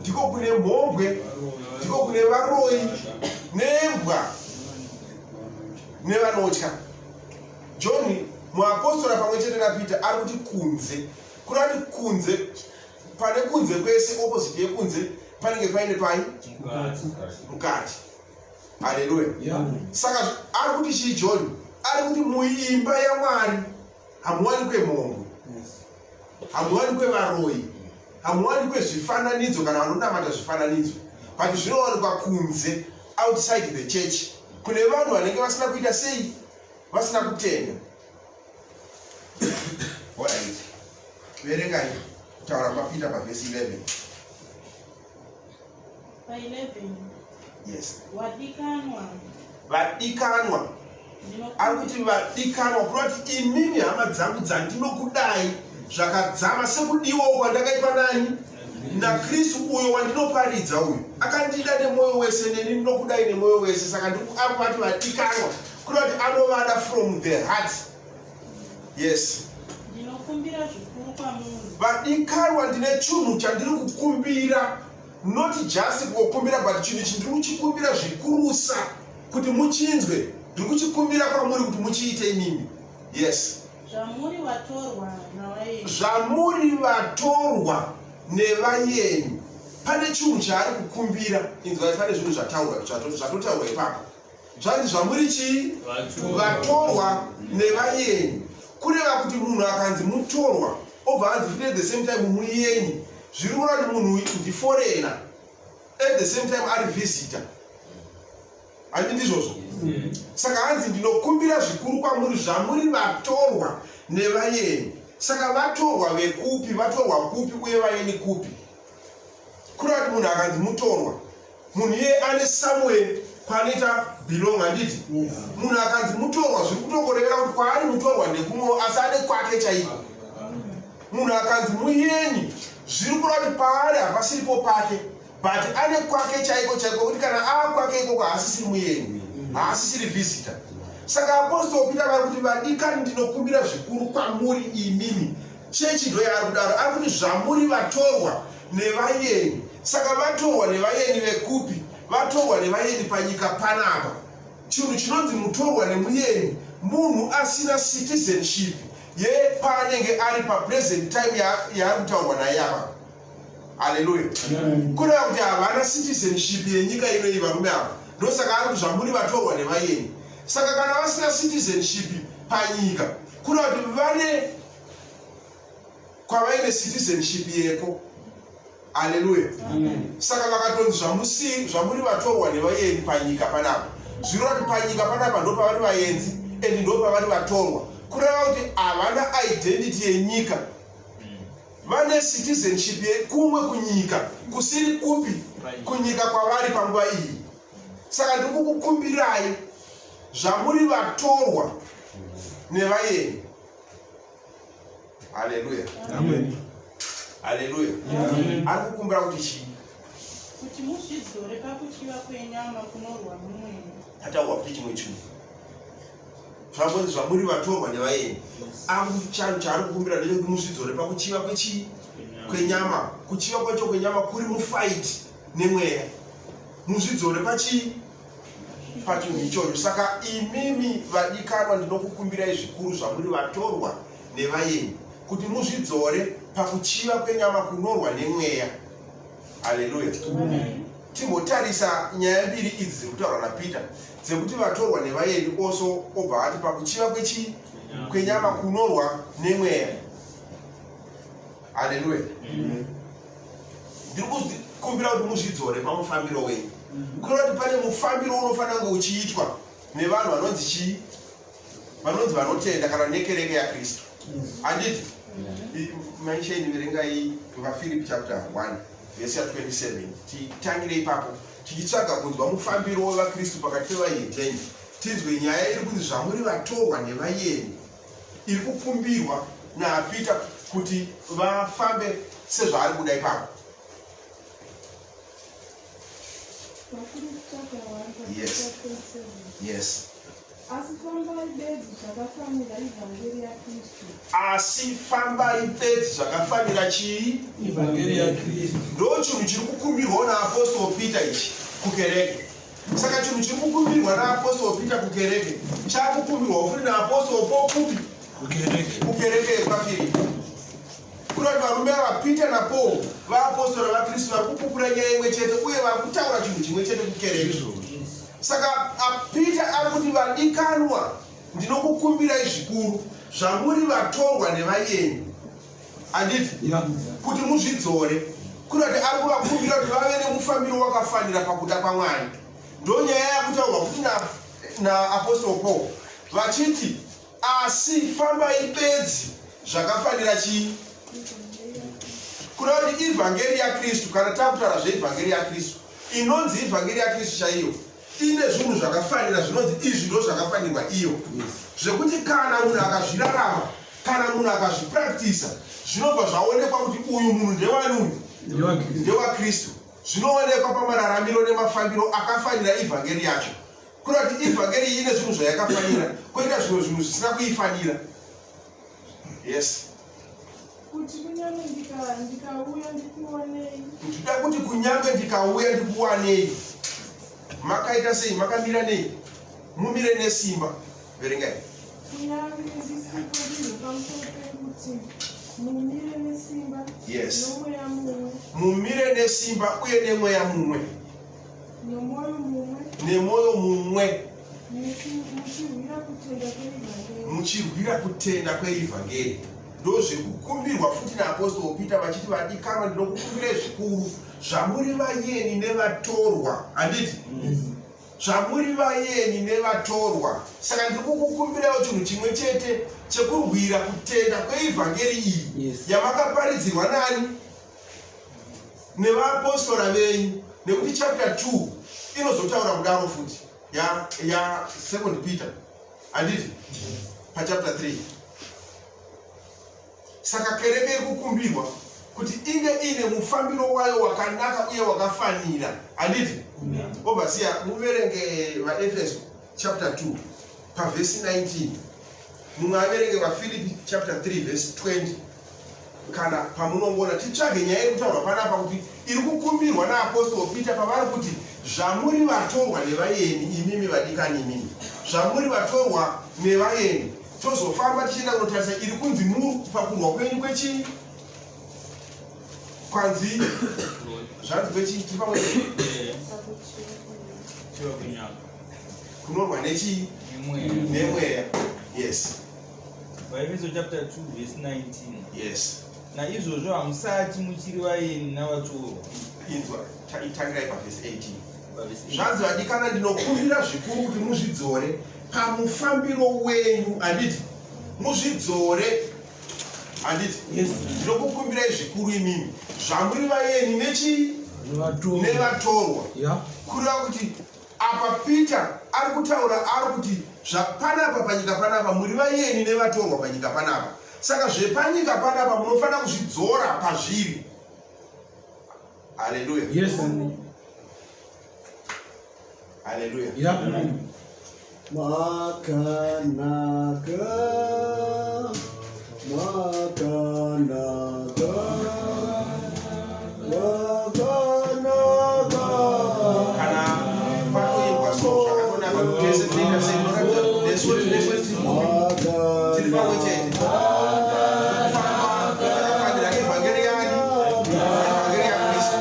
Ndiko kune mhombwe, ndiko kune varoyi nembwa nevanotya. John muapostora pamwe chete naPeter ari kuti kunze kurati kunze, pane kunze kwese, opposite yekunze panenge paine pai? Mukati. Haleluya. Saka ari kuti chii John? Ari kuti muimba yaMwari hamuwanikwe mhombwe, hamuwanikwe varoyi, hamuwanikwe zvifananidzo kana vanonamata zvifananidzo, but zvinowanikwa kunze, outside the church, kune vanhu vanenge vasina kuita sei? Vasina kutenda. Alright, verengai kutaura kwaPeter pavhesi 11. Pa11. Yes. Wadikanwa. Vadikanwa, ari kuti vadikanwa, kureva kuti imimi hama dzangu dzandinokudai zvakadzama sekudiwawo kwandakaitwa nani? NaKristu uyo wandinoparidza uyu. Akandida nemwoyo wese, neni ndinokudai nemwoyo wese. Saka ari kuvati vadikanwa, kureva kuti anovada from the heart. Yes. Ndinokumbira zvikuru kwamuri. Vadikanwa, ndine chinhu chandiri kukumbira, not just kungokumbira, but chinhu ichi ndiri kuchikumbira zvikurusa kuti muchinzwe. Ndiri kuchikumbira kwamuri kuti muchiite imimi. Yes. Zvamuri vatorwa navaeni. Zvamuri vatorwa nevaeni, pane chinhu chaari kukumbira. Inzwai, pane zvinhu zvataurwa, zvatotaurwa ipapo. Zvanzi zvamuri chii? Vatorwa nevayeni. Kureva kuti munhu akanzi mutorwa obva anzi futi at the same time muyeni, zviri kureva kuti munhu uyu ndiforeigner, at the same time ari visitor. Handi ndizvozvo? Saka hanzi ndinokumbira zvikuru kwamuri zvamuri vatorwa nevayeni. Saka vatorwa vekupi? Vatorwa kupi uye vayeni kupi? Kureva kuti munhu akanzi mutorwa, munhu iye ane somewhere kwaanoita belong, handiti? Munhu akanzi mutorwa, zviri kutongorevera kuti kwaari mutorwa ndekumwewo, asi ane kwake chaiko. Munhu akanzi muyeni, zviri kureva kuti paari hapasiripo pake, but ane kwake chaiko chaiko, kuti kana aakwake ikoko haasisiri muyeni, haasisiri visitor. Saka Apostle Peter vari kuti, vadikani, ndinokumbira zvikuru kwamuri imimi chechi, ndo yaari kudaro, ari kuti zvamuri vatorwa nevayeni. Saka vatorwa nevayeni vekupi? Vatorwa nevayeni panyika panapa. Chinhu chinonzi mutorwa nemuyeni munhu asina citizenship yepaanenge ari papresent time yaari kutaurwa naye apa. Haleluya! Kureva kuti havana citizenship yenyika inoyi varume ava. Ndosaka ari kuti zvamuri vatorwa nevayeni. Saka kana vasina citizenship panyika, kureva kuti vane kwavaine citizenship yeko. Haleluya! Saka vakatonzi zvamuri vatorwa nevayeni panyika panapa, zvireva kuti panyika panapa ndo pavari vaenzi and ndo pavari vatorwa. Kureva kuti havana identity yenyika, vane citizenship yekumwe kunyika, kusiri kupi? Kunyika kwavari panguva iyi. Saka ndiri kukukumbirai zvamuri vatorwa nevayeni. Haleluya, haleluya! Ari kukumbira kuti chii? Kuti muzvidzore pakuchiva kwenyama kunorwa mumweya. Pataurwa kuti chimwe chinhu, zvambonzi zvamuri vatorwa nevayeni. Chanhu chaari kukumbira ndechekuti muzvidzore pakuchiva kwechii? Kwenyama. Kuchiva kwacho kwenyama kuri mufight nemweya. Muzvidzore pachii? Pachinhu ichocho. Saka imimi vadikanwa, ndinokukumbirai zvikuru zvamuri vatorwa nevayeni kuti muzvidzore pakuchiva kwenyama kunorwa nemweya. Haleluya! Timbotarisa nyaya mbiri idzi dziri kutaurwa naPeter, dzekuti vatorwa nevayeni, oso obva ati pakuchiva kwechii? Kwenyama kunorwa nemweya. Haleluya! Ndiri kukumbira kuti muzvidzore pamufambiro wenyu. Kureva kuti pane mufambiro unofanira kunge uchiitwa nevanhu vanonzi chii? Vanonzi vanotenda kana nekereke yaKristu, handiti? Maishaini, verengai vaFiripi chapter 1 vhesi ya27. Titangire ipapo tichitsvaga kunzwa mufambiro wevaKristu pakati pevahedheni, tinzwe nyaya iri kunzi zvamuri vatorwa nevayeni iri kukumbirwa naPeter kuti vafambe sezvaari kuda ipapo. Vafiripi chapter 1 verse 27. Yes. Asi fambai bedzi zvakafanira ivhangeri yaKristu. Asi fambai bedzi zvakafanira chii? Ivhangeri yaKristu. Ndo chinhu chiri kukumbirwawo naApostle Peter ichi kukereke. Saka chinhu chiri kukumbirwa naApostle Peter kukereke chakukumbirwawo futi naApostle Paul kupi? Kukereke. Kukereke yekwaFiripi. Kuda kuti varume ava, Peter naPaul, vaapostora vaKristu, vari kupupura nyaya imwe chete uye vari kutaura chinhu chimwe chete kukereke. Saka Peter ari kuti, vadikanwa, ndinokukumbirai zvikuru zvamuri vatorwa nevayeni, handiti? Kuti muzvidzore. Kuda kuti ari kuvakumbira kuti vave nemufambiro wakafanira pakuda kwaMwari. Ndo nyaya yakutaurwa futi naApostle Paul vachiti asi fambai bedzi zvakafanira chii? Kuda kuti ivhangeri yaKristu, kana takutaura zveivhangeri yaKristu, inonzi ivhangeri yaKristu chaiyo ine zvinhu zvakafanira, zvinonzi izvi ndo zvakafanirwa iyo, zvekuti kana munhu akazvirarama, kana munhu akazvipractisa, zvinobva zvaonekwa kuti uyu munhu ndewani uyu? NdewaKristu. NdewaKristu. Zvinoonekwa pamararamiro nemafambiro akafanira ivhangeri yacho. Kuda kuti ivhangeri iyi ine zvinhu zvayakafanira, koita zvimwe zvinhu zvisina kuifanira. Yes. Kuti kunyange ndikauya ndikuonei Ndida kuti kunyange ndikauya ndikuwanei makaita sei? Makamira nei? Mumire nesimba. Verengai. Kunyange ndisipo, ndizvo pamusoro pekuti mumire nesimba nomweya mumwe, Mumire nesimba uye nemweya mumwe, nomwoyo mumwe, nemwoyo mumwe. Muchirwira kutenda kweivhangeri. Muchirwira kutenda kweivhangeri. Ndozvekukumbirwa futi naapostol Peter vachiti, vadikanwa, ndinokukumbirai zvikuru, zvamuri vayeni nevatorwa, handiti? Zvamuri vayeni nevatorwa, saka ndiri kukukumbirawo chinhu chimwe chete chekurwira kutenda kweivhangeri iyi yamakaparidzirwa nani? Nevaapostora venyu. Nekuti chapter 2 inozotaura kudaro futi ya second Peter, handiti? Pachapter 3. Saka kereke iri kukumbirwa kuti inge iine mufambiro wayo wakanaka uye wakafanira, handiti? Obvasiya muverenge vaEfeso chapter 2 pavhesi 19, mumwe averenge vaFilipi chapter 3 vhesi 20, kana pamunongoona. Titsvage nyaya iri kutaurwa panapa kuti iri kukumbirwa naapostol Peter pavari kuti, zvamuri vatorwa nevayeni, imimi vadikani, imimi zvamuri vatorwa nevayeni. Tozofamba tichienda kunotarisa iri kunzi pakurwa kwenyu kwechii, kwanzi zvanzi kwechii. Tiri pamwe? Kunorwa nechii? Nemweya, yes. VaEfeso chapter 2 verse 19. Yes. Naizvozvo hamusati muchiri vaeni navatorwa. Inzwa, itangirai pavhesi 18. Pavhesi 18. Zvanzi, vadikana, ndinokumbira zvikuru kuti muzvidzore pamufambiro wenyu, handiti? Muzvidzore, handiti? Yes. Ndinokukumbirai zvikuru imimi zvamuri vaeni nechii? Nevatorwa. Nevatorwa. Kureva kuti apa Peter ari kutaura, ari kuti zvapanapa panyika panapa muri vaeni nevatorwa panyika panapa. Saka zvepanyika panapa munofanira kuzvidzora pazviri. Haleluya. Yes. Haleluya. Makanaka, makanaka, makanaka. Kana panoimbwa so zvakatonaka, tese tinoita sei? Tinoratidza kuti nesuwo tinenge tiri kupi? Tiri pamwe chete, kufamba zvakafanira evhangeri yani? Evhangeri yaKristu.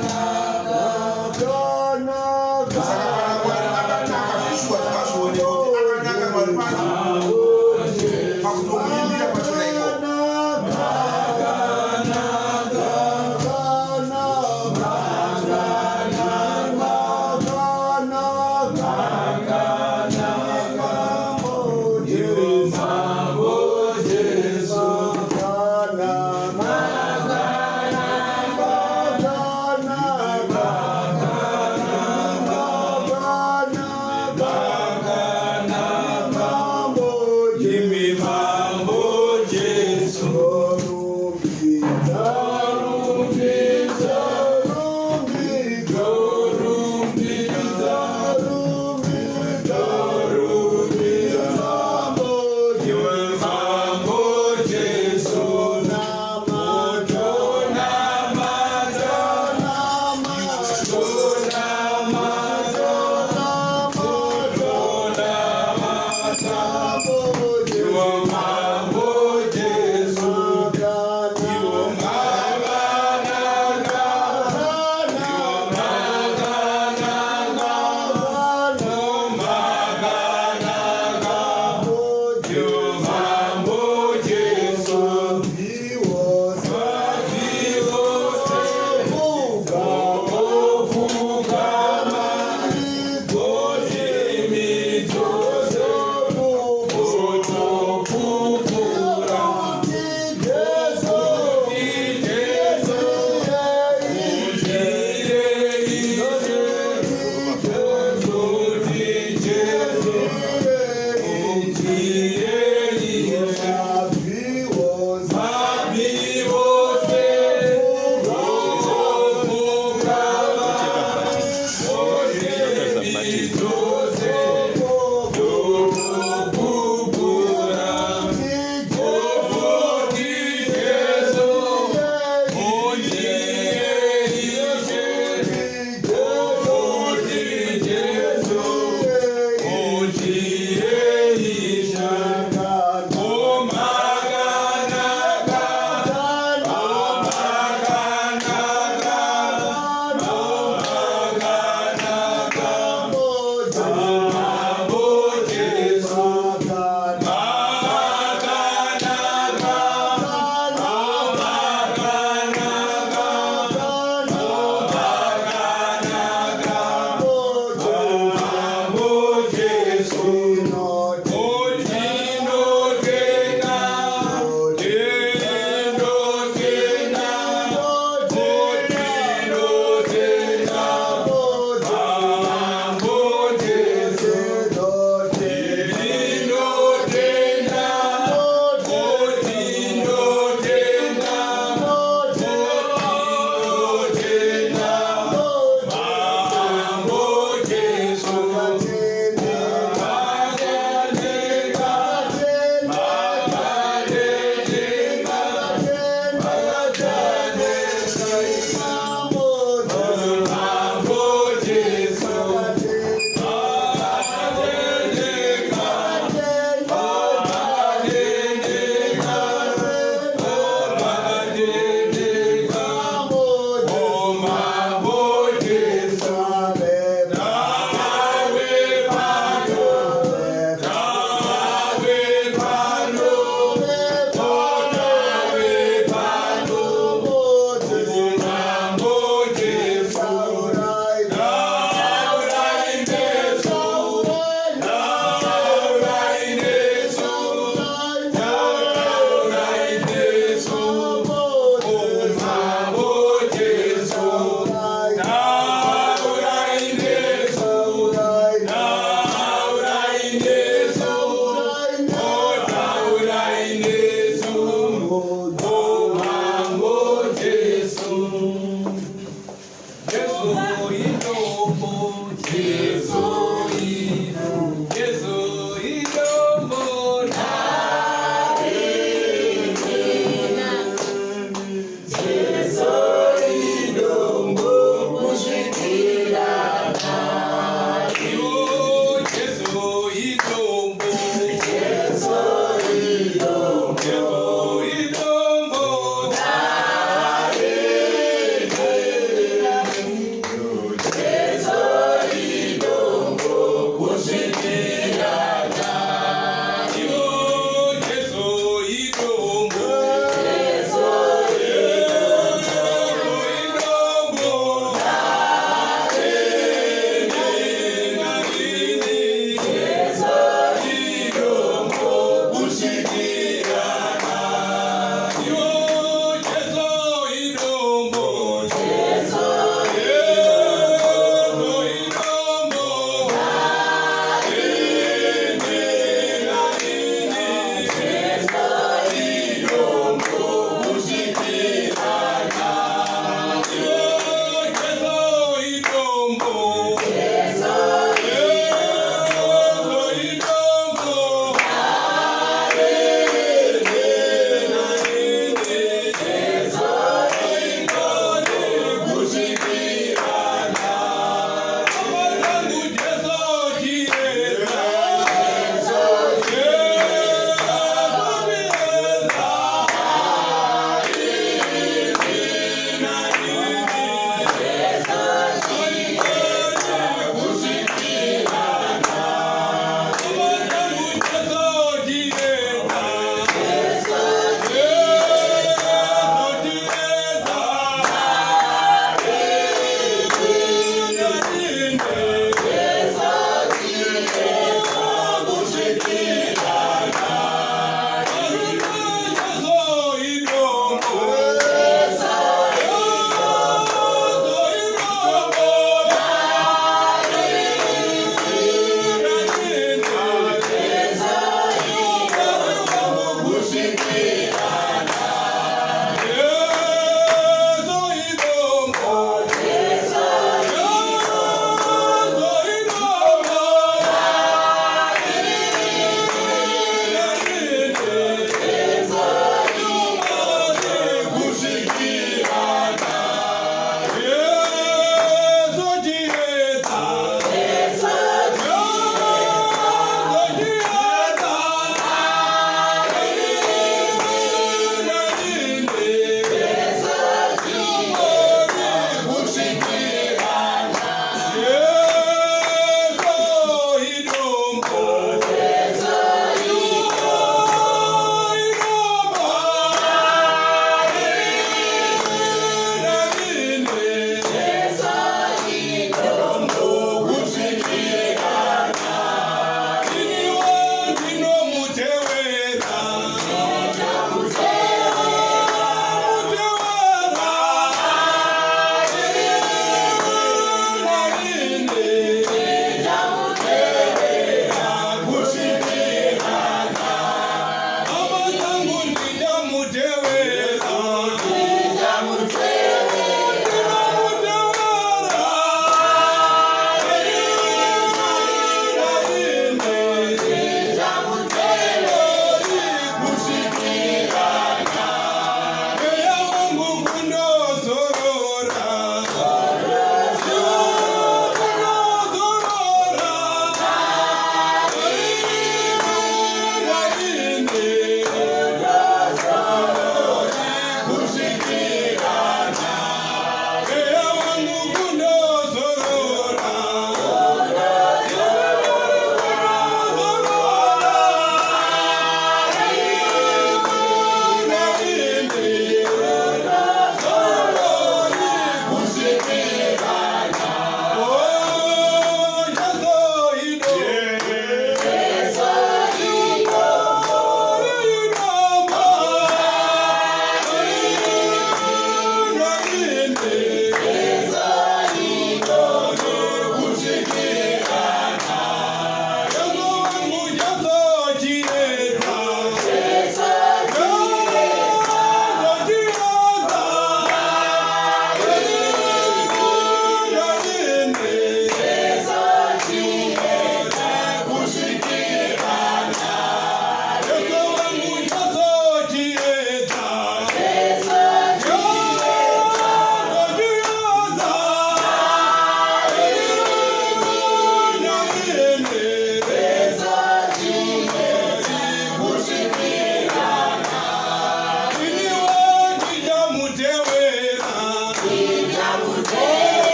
Saka kana Mwari akanaka zveshuwa, zvazvioneka kuti akanaka Mwari pano pakutomuimbira kwachona ikoko.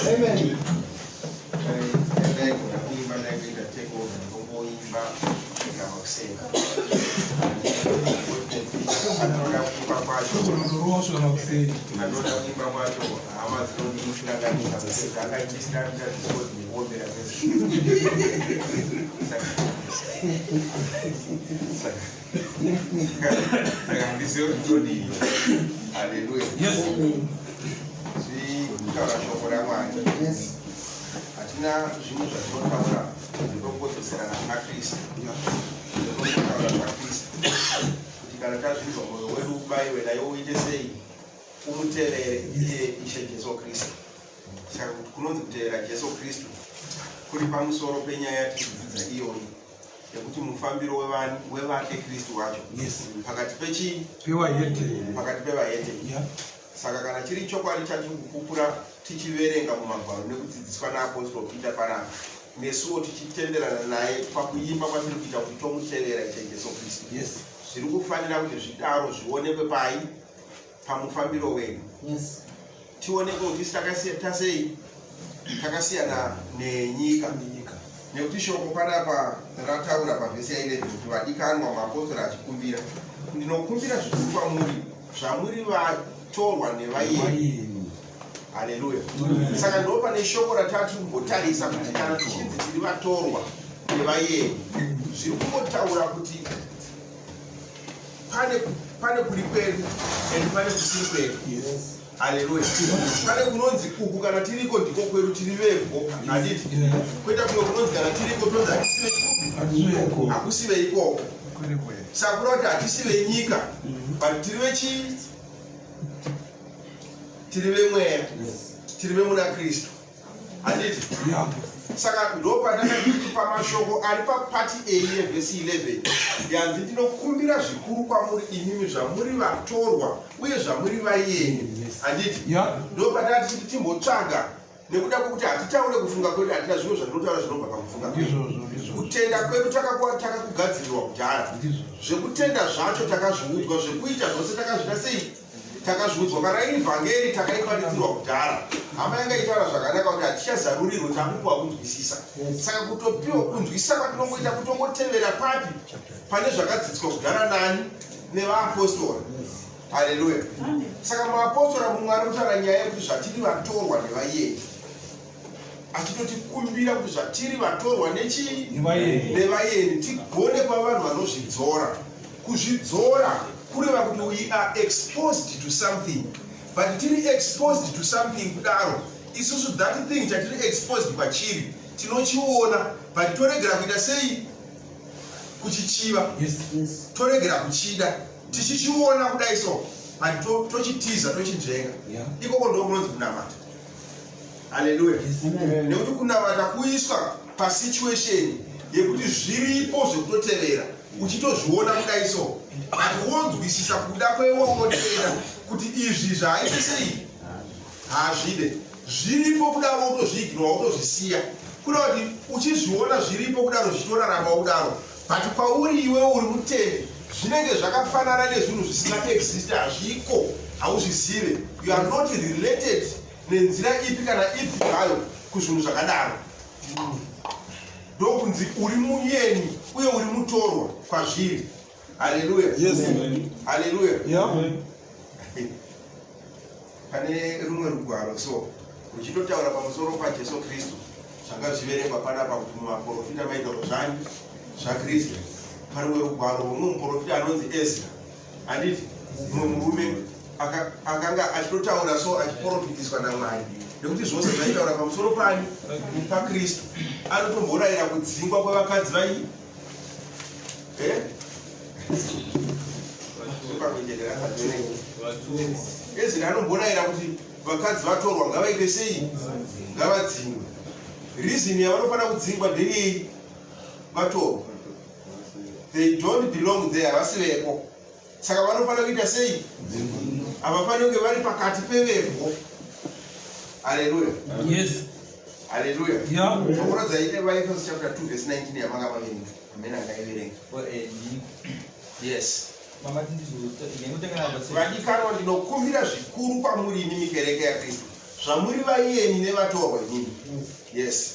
Amen. Ndaigona kuimba, ndaikuita take over ndikongoimba kusvika makuseni. Anoda kuimba kwacho, anoda kuimba kwacho, hama dzinondikanganisa kuseka angaisina kuombera. Saka handizivi kuti todii. Haleluya. Kutaura shoko raMwari, hatina zvimwe zvatinotaura zvinongodzoserana kuna Kristu. Zvinongotaura zvaKristu, kuti kana tazvinzwa, mwoyo wedu ubayiwe naye, uite sei? Umutevere iye Ishe Jesu Kristu. Saka kuti kunonzi kutevera Jesu Kristu kuri pamusoro penyaya yatiri kudzidza iyoyi, yekuti mufambiro wevake Kristu wacho pakati pechii? Pakati pevahedheni. Saka kana chiri chokwadi chatiri kupupura tichiverenga mumagwaro nekudzidziswa naApostle Peter panapa, nesuwo tichitenderana naye pakuimba kwatiri kuita kuti tomutevera Ishe Jesu Kristu, zviri kufanira kuti zvidaro zvionekwe pai? Pamufambiro wedu. Tionekwe kuti isi tasei, takasiyana nenyika, nekuti shoko panapa rataura pavhesi ya11 kuti, "Vadikanwa," muapostori achikumbira, "ndinokumbira zvikuru kwamuri, zvamuri vatorwa nevayeni." Haleluya. Saka ndo pane shoko ratati kumbotarisa kuti kana tichinzi tiri vatorwa nevayeni, zviri kungotaura kuti pane kuri kwedu and pane kusiri kwedu. Haleluya. Pane kunonzi uku kana tiriko ndiko kwedu, tiri vevho, handiti? Kweta kumwe kunonzi kana tiriko tonzi hatisi vechikupi, hakusi veikoko. Saka kuda kuti hatisi venyika, but tiri vechii? Tiri vemweya, tiri vemuna Kristu, handiti? Saka ndo patakati pamashoko ari papart A yevhesi 11 yanzi, "Ndinokumbira zvikuru kwamuri imimi zvamuri vatorwa uye zvamuri vayeni," handiti? Ndo patakati kuti timbotsvaga, nekuda kwekuti hatitaure kufunga kwedu, hatina zvimwe zvatinotaura zvinobva pakufunga kwedu. Kutenda kwedu takakugadzirirwa kudhara. Zvekutenda zvacho takazviudzwa, zvekuita zvose takazvita sei? Takazviudzwa. Kana iri vhangeri, takaiparidzirwa kudhara. Hama yanga itaura zvakanaka kuti hatichazarurirwe, takupiwa kunzwisisa. Saka kutopiwa kunzwisisa kwatinongoita kutongotevera papi? Pane zvakadzidziswa kudhara nani? Nevaapostora. Haleluya. Saka muapostora mumwe ari kutaura nyaya yekuti zvatiri vatorwa nevayeni, achitotikumbira kuti zvatiri vatorwa nechii? Nevayeni, tigone kuva vanhu vanozvidzora. Kuzvidzora kureva kuti we are exposed to something, but tiri exposed to something kudaro, isusu that thing chatiri exposed kwachiri tinochiona, but toregera kuita sei? Kuchichiva. Toregera kuchida tichichiona kudai so, but tochitiza, tochinzvenga. Ikoko ndo kunonzi kunamata. Haleluya. Nekuti kunamata kuiswa pasituation yekuti zviripo zvekutotevera, uchitozviona kudai so, but wonzwisisa kuda kwewaunotenda kuti izvi zvaaite sei? Hazvide. Zviripo kudaro, wotozviignora, wotozvisiya. Kuda kuti uchizviona zviripo kudaro, zvichitoraramawo kudaro, but kwauri iwewe uri mutendi zvinenge zvakafanana nezvinhu zvisina exist, hazviko, hauzvizive. You are not related nenzira ipi kana ipi zvayo kuzvinhu zvakadaro. Ndokunzi uri muyeni uye uri mutorwa kwazviri. Haleluya. Haleluya. Pane rumwe rugwaro so ruchitotaura pamusoro paJesu Kristu. Zvanga zviverengwa panapa kuti muvaprofita maitaurwa zvani? ZvaKristu. Parumwe rugwaro rwomumwe muprofita anonzi Ezra, handiti? Mumwe murume akanga achitotaura so, achiprofitiswa naMwari, nekuti zvose zvaitaura pamusoro pani? PaKristu. Anotomborayira kudzingwa kwevakadzi vai. Eh? Ezra anomborayira kuti vakadzi vatorwa ngavaite sei? Ngavadzingwe. Reason yavanofanira kudzingwa ndeyei? Vatorwa, they don't belong there, havasi veko. Saka vanofanira kuita sei? Havafaniri kunge vari pakati pevevho. Haleluya! Yes. Haleluya! Yeah. Dzaite vaEfeso chapter 2 verse 19 yamanga maverenga, amene angaiverenga. Yes. Vadikanwa, ndinokumbira zvikuru kwamuri imimi kereke yaKristu, zvamuri vaiyeni nevatorwa imimi. Yes.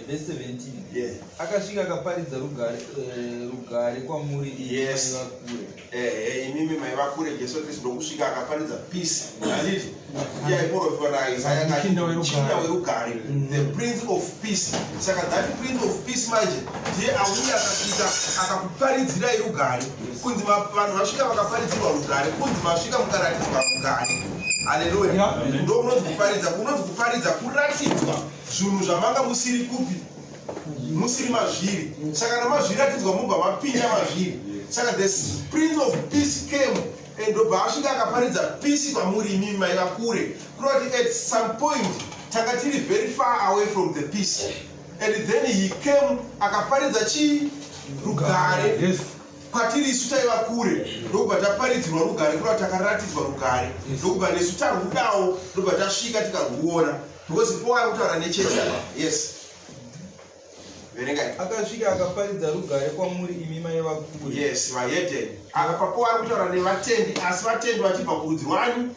Verse 17. Yeah. Akasvika akaparidza rugare kwamuri imi maiva kure. Ehe, imimi maiva kure, Jesu Kristu ndokusvika akaparidza peace, handiti? Iye aiprofitwa naIsaya. Muchinda werugare. Muchinda werugare, the Prince of Peace. Saka that Prince of Peace manje ndiye auya akasvika akakuparidzirai rugare. Kunzi vanhu vasvika vakaparidzirwa rugare, kunzi masvika mukaratidzwa rugare. Haleluya! Ndo kunonzi kuparidza. Kunonzi kuparidza kuratidzwa zvinhu zvamanga musiri kupi? Musiri mazviri. Saka kana mazviratidzwa, mubva mapinda mazviri. Saka the Prince of Peace came and ndobva asvika akaparidza peace kwamuri imimi maiva kure. Kureva kuti at some point tanga tiri very far away from the peace, and then he came akaparidza chii? Rugare kwatiri isu taiva kure. Ndokubva taparidzirwa rugare, kureva kuti takaratidzwa rugare. Ndokubva nesu tarwudawo, ndobva tasvika tikarwuona, because po ari kutaura nechechi apa. Yes, verengai. Akasvika akaparidza rugare kwamuri imi maiva kure. Yes, vahedheni. Apa po ari kutaura nevatendi, asi vatendi vachibva kurudzi rwani?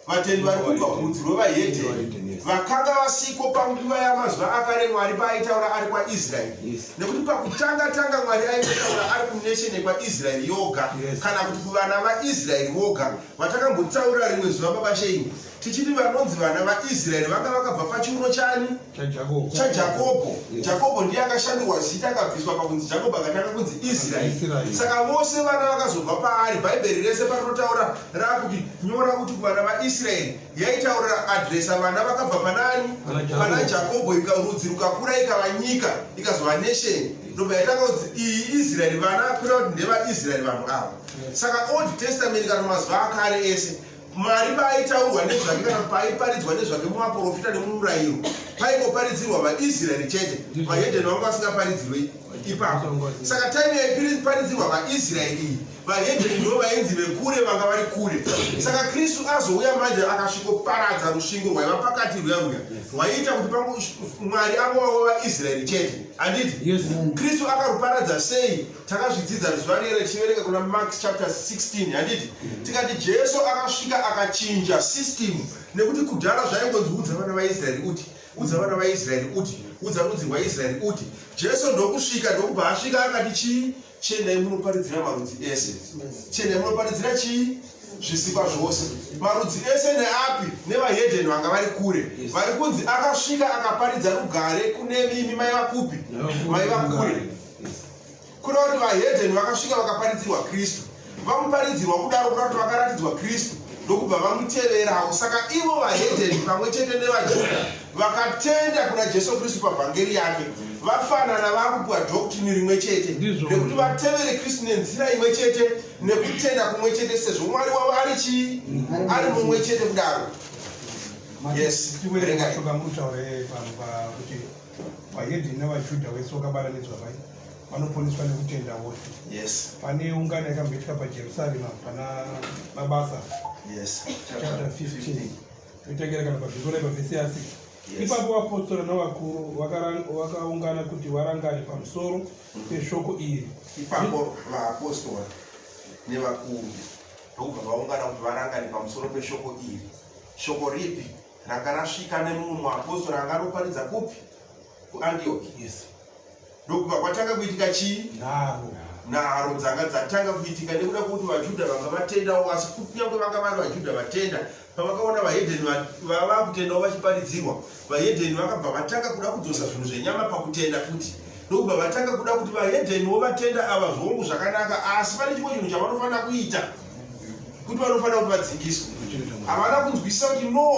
Vatendi vari kubva kurudzi rwevahedheni vakanga vasiko panguva yamazuva akare Mwari paaitaura ari kwaIsraeri. Nekuti pakutanga tanga Mwari aingotaura ari kunation yekwaIsraeri yoga, kana kuti kuvana vaIsraeri voga, vatakambotaura rimwe zuva, baba Sheini, tichiti vanonzi vana vaIsraeri vanga vakabva pachiuno chani? ChaJakobho. ChaJakobho. Jakobho ndiye akashandurwa zita, akabviswa pakunzi Jakobho, akatanga kunzi Israeri. Israeri. Saka vose vana vakazobva paari, Bhaibheri rese parinotaura raakuti nyora kuti kuvana vaIsraeri, yaitaurira adresa vana vakabva panani? Pana Jakobho. Pana Jakobho. Rudzi rukakura, ikava nyika, ikazova nation, ndobva yatanga kunzi iyi Israeri, vana, kureva kuti ndevaIsraeri vanhu ava. Saka Old Testament kana mazuva akare ese, Mwari paaitaurwa nezvake kana paaiparidzwa nezvake muvaprofita nemumurayiro, paingoparidzirwa vaIsraeri chete. Vahedheni vanga vasingaparidzirwe ipapo. Saka time yaiparidzirwa vaIsraeri iyi, vahedheni ndo vainzi vekure, vanga vari kure. Saka Kristu azouya manje, akasvikoparadza rusvingo rwaiva pakati rwuya, rwuya rwaiita kuti Mwari angova wevaIsraeri chete, handiti? Yes. Kristu akaruparadza sei? Takazvidzidza zuva rere tichiverenga kuna Mark chapter 16, handiti? Tikati Jesu akasvika akachinja system, nekuti kudhara zvaingonzi udza vana vaIsraeri uti, udza vana vaIsraeri uti, udza rudzi rwaIsraeri uti. Jesu ndokusvika, ndokubva asvika akati chii? Chiendai munoparidzira marudzi ese. Chiendai munoparidzira chii? Zvisikwa zvose. Marudzi ese neapi? Nevahedheni vanga vari kure, vari kunzi akasvika akaparidza rugare kune mimi maiva kupi? Maiva kure. Kureva kuti vahedheni vakasvika vakaparidzirwa Kristu. Vamuparidzirwa kudaro, kuda kuti vakaratidzwa Kristu, ndokubva vamuteverawo. Saka ivo vahedheni pamwe chete nevaJudha vakatenda kuna Jesu Kristu pavhangeri yake, vafanana, vakupiwa doctrine rimwe chete, nekuti vatevere Kristu nenzira imwe chete nekutenda kumwe chete, sezvo Mwari wavo ari chii? Ari mumwe chete kudaro. Yes. Tiverenga mashoko amutaure vanhu kuti vahedheni navaJudha vese vakabatanidzwa vai vanoponeswa nekutenda vose. Pane ungano yakamboitika paJerusarema pana Mabasa chapter 15, toitangera kana pavhesi pavhesi ya 6. Ipapo vapostora navakuru vakaungana kuti varangane pamusoro peshoko iri. Ipapo vaapostora nevakuru ndokubva vaungana kuti varangane pamusoro peshoko iri. Shoko ripi? Ranga rasvika nemumwe muapostora anga anoparidza kupi? KuAndioki. Ndokubva kwatanga kuitika chii? Nharo. Nharo dzanga dzatanga kuitika nekuda kwekuti vaJudha vanga vatendawo, asi kunyange vanga vari vaJudha vatenda, pavakaona vahedheni vavakutendawo vachiparidzirwa, vahedheni vakabva vatanga kuda kudzosa zvinhu zvenyama pakutenda futi, ndokubva vatanga kuda kuti vahedheniwo vatenda ava zvongu zvakanaka, asi pane chimwe chinhu chavanofanira kuita, kuti vanofanira kuti vadzingiswe. Havana kunzwisisa kuti no,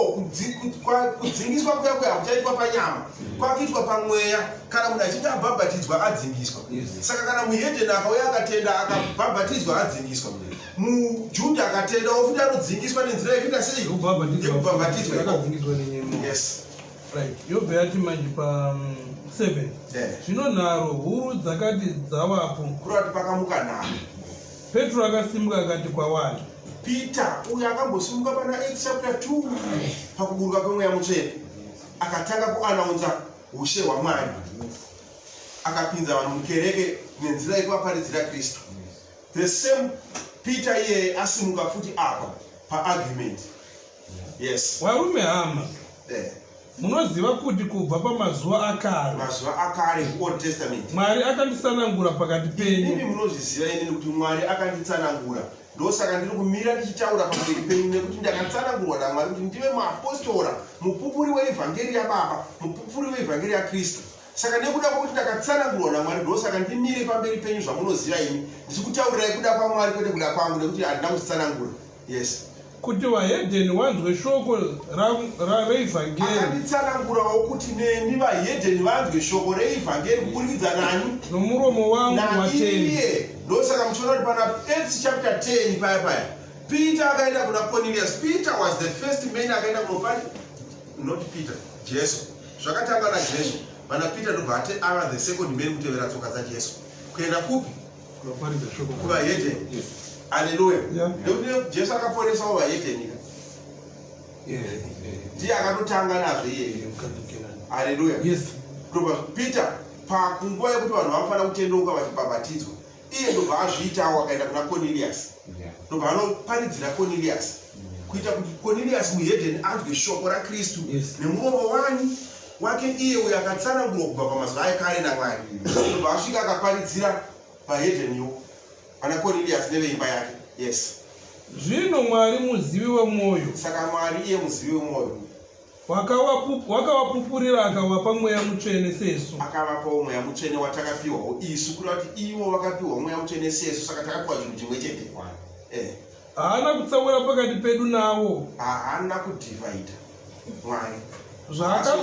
kudzingiswa kuya kuya hakuchaitwa panyama, kwakuitwa pamweya. Kana munhu achinge abhabhatidzwa, adzingiswa. Saka kana muhedheni akauya akatenda, akabhabhatidzwa, adzingiswa. MuJudha akatendawo futi anodzingiswa nenzira yekuita sei? Yekubhabhatidzwa. Akadzingiswa nenyemo. Yes. Right, yobva yati manje pa 7: Zvino nharo huru dzakati dzavapo, Kureva kuti pakamuka nharo, Petro akasimuka akati kwavari, Peter uyo akambosimuka pana Acts chapter 2 pakuburuka kwemweya mutsvene, akatanga kuanaunza ushe hwaMwari, akapinza vanhu mukereke nenzira yekuvaparidzira Kristu, the same Peter iyeye asimuka futi apa paargument. Yes. Varume hama, munoziva kuti kubva pamazuva akare, Mazuva akare, Old Testament, Mwari akanditsanangura pakati Inini penyu munozviziva inini kuti Mwari akanditsanangura. Ndosaka ndiri kumira ndichitaura pamberi penyu, nekuti ndakatsanangurwa naMwari kuti ndive muapostora, mupupuri weivhangeri yaBaba, mupupuri weivhangeri yaKristu. Saka nekuda kwokuti ndakatsanangurwa naMwari, ndosaka ndimire pamberi penyu, zvamunoziva imi, ndichikutaurirai kuda kwaMwari, kwete kuda kwangu, nekuti handina kuzvitsanangura. Yes. Kuti vahedheni vanzwe shoko reivhangeri Akanditsanangurawo kuti nemi vahedheni vanzwe shoko reivhangeri kuburikidza nani? Nomuromo wangu watendi. Naiye. Ndosaka muchiona kuti pana Acts chapter 10 paya paya, Peter akaenda kuna Cornelius. Peter was the first man akaenda kunopari, not Peter, Jesu. Zvakatanga naJesu, vana Peter ndobva ati ava the second man kutevera tsoka dzaJesu kuenda kupi? Kuvaparidza shoko. Kuvahedheni. Aleluya. Nekuti Jesu akaporesawo vahedheni ka. Ndiye akatotanga nazvo iyeye. Mukadzi weKenani. Aleluya. Ndobva Peter pakunguva yekuti vanhu vanofanira kutendeuka vachibhabhatidzwa, iye ndobva azviitawo, akaenda kuna Cornelius, ndobva anoparidzira Cornelius kuita kuti Cornelius muhedheni anzwe shoko raKristu nemuromo wani? Wake iye uyo akatsanangurwa kubva pamazuva ekare naMwari. Ndobva asvika akaparidzira pahedheniwo pana Cornelius neveimba yake. Yes. Zvino Mwari muzivi wemwoyo, Saka Mwari iye muzivi wemwoyo, wakavapupurira akavapa Mweya Mutsvene sesu. Akavapawo Mweya Mutsvene watakapiwawo isu, kureva kuti ivo vakapiwa Mweya Mutsvene sesu. Saka takapiwa chinhu chimwe chete. Haana kutsaura pakati pedu navo. Haana kudhivhaidha Mwari.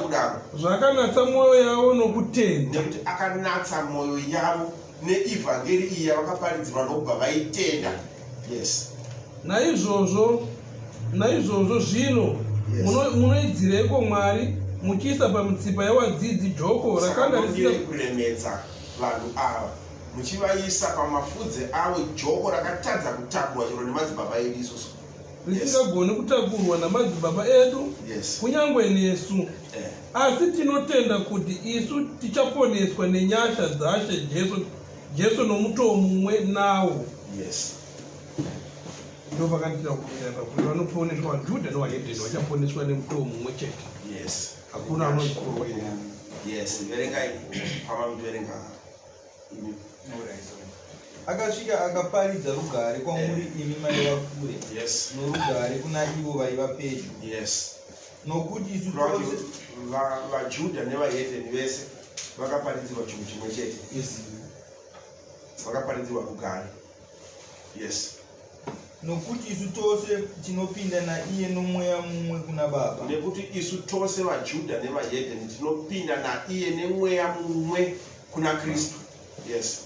Kudaro. Zvakanatsa mwoyo yavo nokutenda. Nekuti akanatsa mwoyo yavo neivhangeri iyi yavakaparidzirwa, ndokubva vaitenda. Yes. Naizvozvo zvino munoidzireko Mwari, muchiisa pamitsipa yavadzidzi joko Saka rakanga risina munodire kuremedza vanhu ava, muchivaisa pamafudzi avo joko rakatadza kutakurwa chero nemadzibaba edu isusu. Risingagoni kutakurwa namadzibaba edu, kunyange nesu. Asi tinotenda kuti isu tichaponeswa nenyasha dzaShe Jesu nomutoo mumwe nawo. Ndo vakandira kumira pakuti vanoponeswa, vaJudha nevahedheni vachaponeswa nemutoo mumwe chete. Hakuna anozikorwa. Yes, verengai pamamutoverenga imi. Akasvika akaparidza rugare kwamuri imi maiva kure, norugare kuna ivo vaiva pedyo. Nokuti isu Kureva kuti tose vaJudha nevahedheni vese vakaparidzirwa chinhu chimwe chete, vakaparidzirwa rugare. Yes. Nokuti isu tose tinopinda naiye nomweya mumwe kuna Baba. Nekuti isu tose, vaJudha nevahedheni, tinopinda naiye nemweya mumwe kuna Kristu. Yes.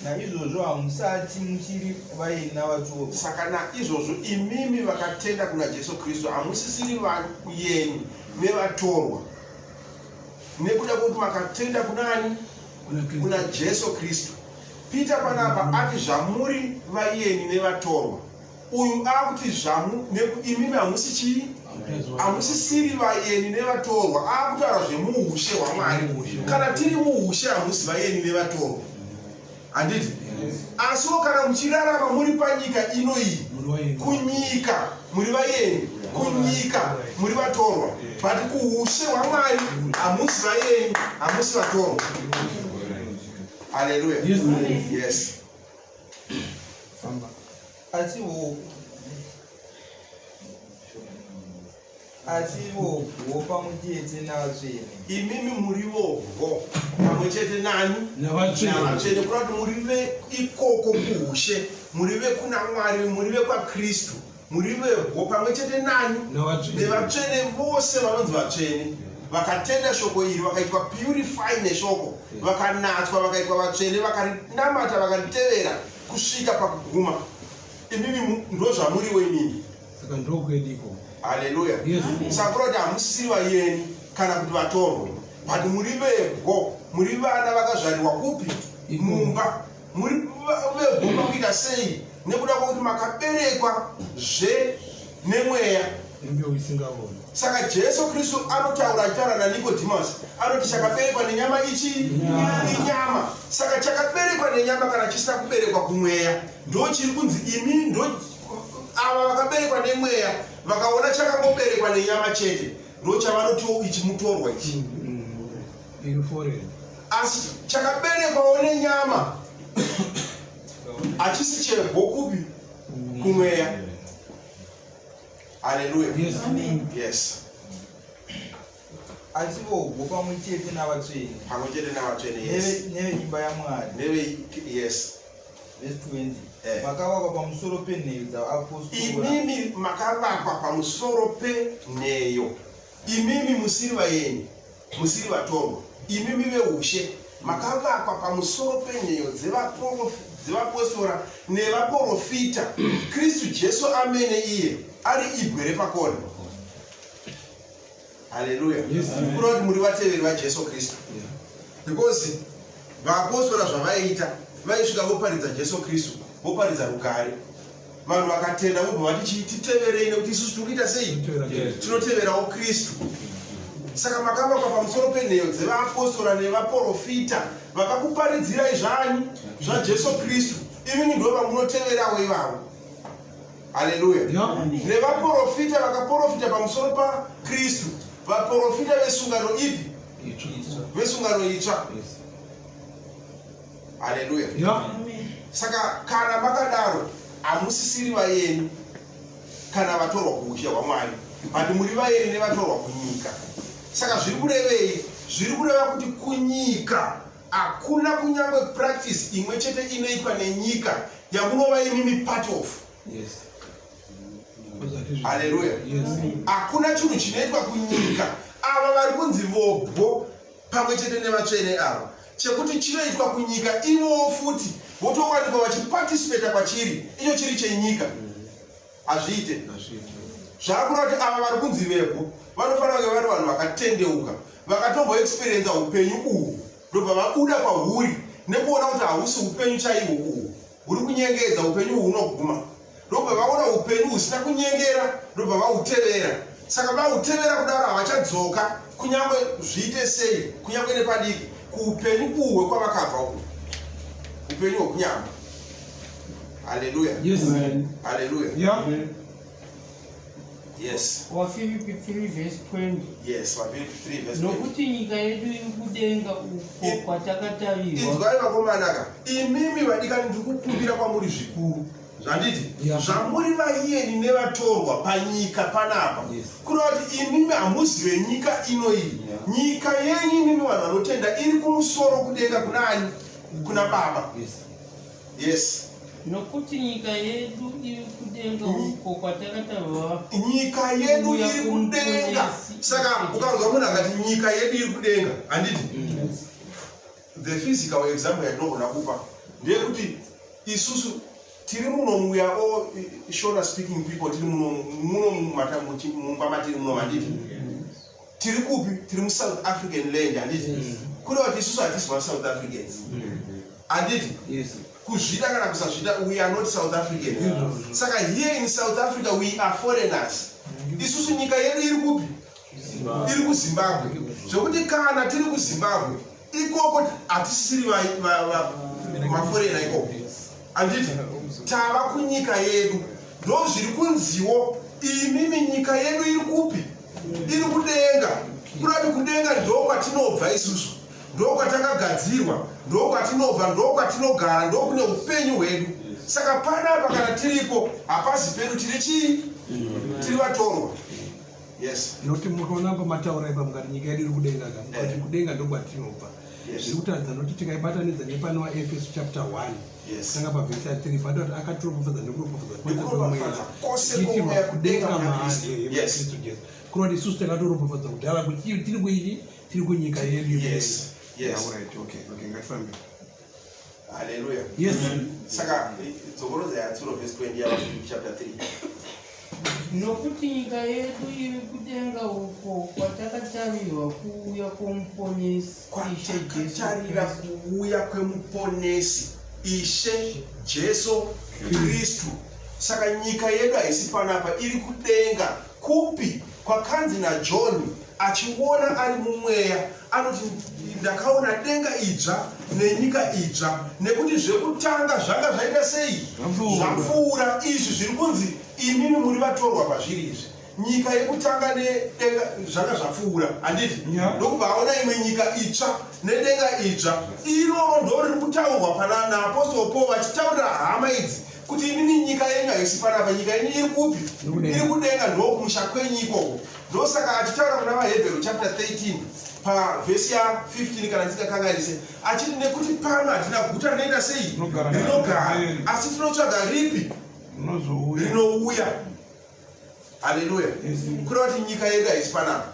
Naizvozvo hamusati muchiri vaeni navatorwa. Saka naizvozvo imimi vakatenda kuna Jesu Kristu hamusisiri vaeni nevatorwa, nekuda kwekuti makatenda kunani? Kuna Jesu Kristu. Peter panapa ati zvamuri vaeni nevatorwa, uyu akuti zvamu imimi hamusi chii? Hamusisiri vaeni nevatorwa. Akutaura zvemuushe hwaMwari. Kana tiri muushe, hamusi vaeni nevatorwa, handiti? Asiwo kana muchirarama muri panyika ino iyi, kunyika muri vaeni, kunyika muri vatorwa, but kuushe hwaMwari hamusi vaeni, hamusi vatorwa. Haleluya. Yes. Famba. Asi vobwo pamwe chete navatsvene. Imimi muri vobwo pamwe chete nani? Navatsvene. Navatsvene. Kureva kuti muri veikoko kuushe, muri vekuna Mwari, muri vekwaKristu, muri vebwo pamwe chete nani? Navatsvene. Nevatsvene vose vanonzi vatsvene, vakatenda shoko iri, vakaitwa purify neshoko, vakanatswa, vakaitwa vatsvene, vakarinamata, vakaritevera kusvika pakuguma. Imimi ndo zvamuriwo imimi. Saka ndokwedu. Haleluya. Yes. Saka kureva kuti hamusisiri vayeni kana kuti vatorwa, but muri vebwo, muri vana vakazvarirwa kupi? Mumba. Muri vebwo pakuita sei? Nekuda kwokuti makaberekwa zve nemweya. Nembeu isingaoni. Saka Jesu Kristu anotaura, achitaura naNikodhimasi, anoti chakaberekwa nenyama ichi inyama. Saka chakaberekwa nenyama kana chisina kuberekwa kumweya, ndo chiri kunzi imi ndo ava vakaberekwa nemweya vakaona chakangoberekwa nenyama chete, ndo chavanotiwo ichi mutorwa ichi. Iri foreign. Asi chakaberekwawo nenyama hachisi chebwo kupi? Kumweya. Haleluya. Yes. Yes. Asi vobwo pamwe chete navatsvene. Pamwe chete navatsvene, yes. Neveimba yaMwari. Neve, yes. Vhesi 20. Eh. Makavakwa pamusoro penheyo dzaapostora. Imimi makavakwa pamusoro penheyo. Imimi musiri vayeni, musiri vatorwa, imimi veushe, makavakwa pamusoro penheyo dzevapostora nevaprofita, Kristu Jesu amene iye ari ibwe repakona. Haleluya. Yes. Kureva kuti muri vateveri vaJesu Kristu, because vaapostora zvavaiita, vaisvika voparidza Jesu Kristu, voparidza rugare, vanhu vakatenda, vobva vati chii? Titeverei, nekuti isusu tiri kuita sei? Tevera Jesu. Tinoteverawo Kristu. Saka makavakwa pamusoro penheyo dzevaapostora nevaprofita vakakuparidzirai zvani? ZvaJesu Kristu. Imimi ndo vamunoteverawo ivavo. Haleluya. Nevaprofita vakaprofita pamusoro paKristu, vaprofita vesungano ipi? Itsva. Vesungano itsva. Yes. Haleluya. Saka kana makadaro, hamusisiri vayeni kana vatorwa kuushe hwaMwari, but muri vayeni nevatorwa kunyika. Saka zviri kurevei? Zviri kureva kuti kunyika hakuna kunyange practice imwe chete inoitwa nenyika yamunova imimi part of. Yes. Haleluya. Yes. Hakuna chinhu chinoitwa kunyika, ava vari kunzi vobwo pamwe chete nevatsvene ava, chekuti chinoitwa kunyika ivowo futi votowanikwa vachiparticipata kwachiri, icho chiri chenyika. Hazviite. Hazviite. Zvaakureva kuti ava vari kunzi vebwo vanofanira kunge vari vanhu vakatendeuka, vakatomboexperienza upenyu uhu, ndobva vabuda kwahuri nekuona kuti hausi upenyu chaihwo uhu, huri kunyengedza, upenyu uhu hunoguma, ndobva vaona upenyu husina kunyengera, ndobva vautevera. Saka vautevera kudaro, havachadzoka kunyange zviite sei, kunyange nepadiki, kuupenyu uhu hwekwavakabva uhu, upenyu hwekunyama. Haleluya. Yes. Haleluya. Yes. WaFiripi 3 vhesi 20. Yes, vaFiripi 3 verse 20. Nokuti nyika yedu iri kudenga, uko kwatakatarirwa. Inzwai vakomanaka, imimi vadikani, ndiri kukumbira kwamuri zvikuru, zvanditi zvamuri vayeni nevatorwa panyika panapa. Kureva kuti imimi hamuzi venyika ino iyi. Nyika yenyu imimi vanhu vanotenda iri kumusoro kudenga, kuna ani? Kuna Baba. Yes. Nokuti nyika yedu iri kudenga, uko kwatakatarirwa. Nyika yedu Kuuya iri kudenga. kumuponesi. Saka ukanzwa munhu akati nyika yedu iri kudenga, handiti the physical example yatinogona kupa ndeyekuti isusu tiri muno, we are all Shona speaking people, tiri muno mumba matiri muno, handiti tiri kupi? Tiri muSouth African land, handiti? Kureva kuti isusu hatisi maSouth Africans, handiti? Yes. Kuzvida kana kusazvida, we are not South Africans. Saka here in South Africa we are foreigners. Isusu nyika yedu iri kupi? Iri kuZimbabwe. Zvekuti kana tiri kuZimbabwe ikoko, hatisisiri maforeigner ikoko, handiti? Tava kunyika yedu. Ndo zviri kunziwo imimi, nyika yedu iri kupi? Iri kudenga. Kureva kuti kudenga ndo kwatinobva isusu, ndo kwatakagadzirwa, ndo kwatinobva, ndo kwatinogara, ndo kune upenyu hwedu. Saka panapa kana tiripo hapasi pedu, tiri chii? Tiri vatorwa. Yes. Nokuti mukaona pamataura ipa mukati nyika yedu iri kudenga ka, mukati kudenga ndokwatinobva. Zviri kutaridza nokuti tikaibatanidza nepane waEfeso chapter 1 kutanga pavhesi ya 3 panoda kuti akatiropafadza nekuropafadza kwese kwose kwomweya kudenga kudenga muna Kristu. maari Yes. Kristu Jesu. Kureva kuti isusu takatoropafadza kudhara kuti tiri kuichi, tiri kunyika yedu yekudenga. Yes. All right, okay, okay, ngatifambe. Haleluya. Yes. Saka dzokorodza yatsuro verse 20 yaVafiripi chapter 3. Nokuti nyika yedu iri kudenga uko kwatakatarirwa kuuya kwomuponesi Ishe Jesu Kwatakatarira Kristu. kuuya kwemuponesi Ishe Jesu Kristu. Saka nyika yedu haisi panapa, iri kudenga. Kupi? Kwakanzi naJohn achiona ari mumweya, anoti, "Ndakaona denga idzva nenyika idzva, nekuti zvekutanga zvanga zvaita sei? Zvapfuura." Zvapfuura. Izvi zviri kunzi imimi muri vatorwa pazviri izvi. Nyika yekutanga nedenga zvanga zvapfuura, handiti? Ndokubva aona imwe nyika itsva nedenga idzva. Iroro ndo riri kutaurwa pana naapostol Paul vachitaurira hama idzi kuti imimi nyika yenyu haisi panapa, nyika yenyu iri kupi? Iri kudenga. Iri kudenga, ndokumusha kwenyu ikoko. Ndosaka achitaura kuna vaHebheru chapter 13 pavhesi ya15, kana ndisingakanganise, achiti nekuti pano hatina guta rinoita sei? Rinogara. Rinogara, asi tinotsvaga ripi? Rinozouya. Rinouya. Haleluya. Yes. Kureva kuti nyika yedu haisi panapa,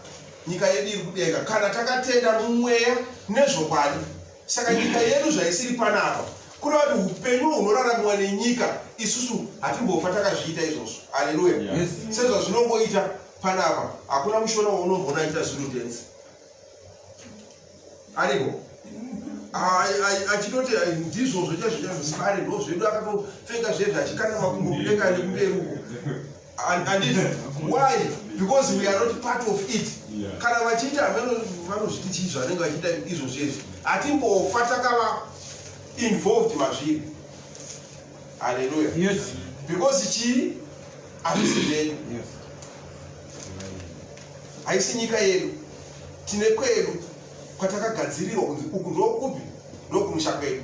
nyika yedu iri kudenga kana takatenda mumweya nezvokwadi. Saka nyika yedu zvaisiri panapa, kureva kuti upenyu hunoraramiwa nenyika isusu hatimbofa takazviita izvozvo. Haleluya. Yes. Sezvazvinongoita panapa, hakuna mushona waunomboona achiita Zulu dance aripo. Achitoti ndizvozvo chaizvo chaizvo, sibare ndo zvedu, akatopfeka zvezvo achikanda makumbo kudenga nekumberi uko. Handiti? Why? Because we are not part of it. Kana vachiita hameno vanozviti chii zvanenge vachiita izvozvo izvi, hatimbofa takava involved mazviri. Haleluya. Because chii? Hazvisi zvedu. Haisi nyika yedu. Tine kwedu kwatakagadzirirwa kunzi uku ndokupi? Ndokumusha kwedu.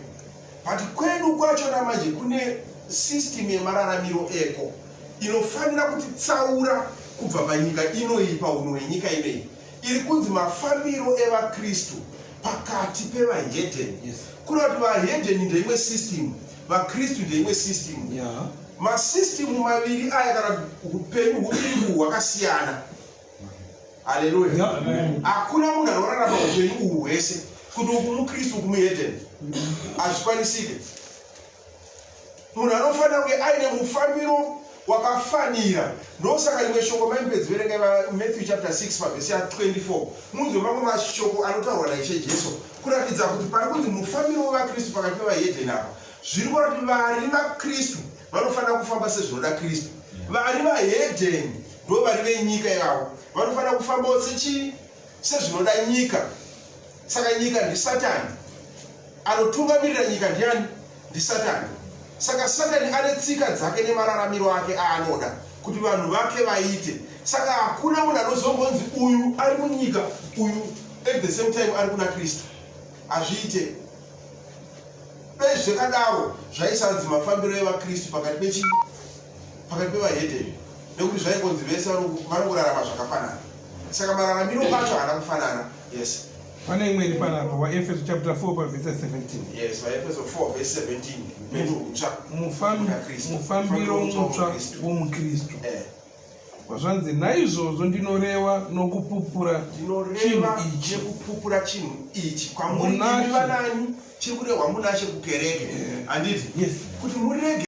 But kwedu kwachona manje kune system yemararamiro eko inofanira kutitsaura kubva panyika inoyi, pauno hwenyika inoyi iri kunzi mafambiro evakristu pakati pevahedheni. Kureva kuti vahedheni ndeimwe system, vakristu ndeimwe system. Masystem maviri aya, kana upenyu huviri uhu hwakasiyana. Haleluya. Hakuna munhu anorarama upenyu uhu hwese kuti uku mukristu, uku muhedheni, hazvikwanisike. Munhu anofanira kunge aine mufambiro wakafanira. Ndosaka rimwe shoko maimupedzi, verengai Matthew chapter 6 pavhesi ya24, munzwe mamwe mashoko anotaurwa naIshe Jesu kuratidza kuti pari kunzi mufambiro wevakristu pakati pevahedheni apa, zviri kureva kuti vari vakristu vanofanira kufamba sezvinoda Kristu, vari vahedheni ndo vari venyika ivavo vanofanira kufambawo sechii? Sezvinoda nyika. Saka nyika ndisatani. Anotungamirira nyika ndiani? Ndisatani. Saka Satani ane tsika dzake nemararamiro ake aanoda kuti vanhu vake vaite. Saka hakuna munhu anozombonzi uyu ari munyika, uyu at the same time ari kuna Kristu. Hazviite. Dai zvakadaro zvaisanzi mafambiro evakristu pakati pechi pakati pevahedheni, nekuti zvaingonzi vese vanongorarama zvakafanana. Saka mararamiro acho haana kufanana. Yes. Pane imwe iri panapa, waEfeso chapter 4 pavhesi 17. Yes, vaEfeso 4 verse 17, upenyu hutsva kuna Kristu. Mufambiro Mufambiro mutsva mutsva womukristu. Wazvanzi, "Naizvozvo ndinoreva nokupupura Ndinoreva chinhu ichi nekupupura chinhu ichi kwamuri Munashe. imi vanani?" Chiri kurehwa munashe kukereke, handiti? Yes. Kuti murege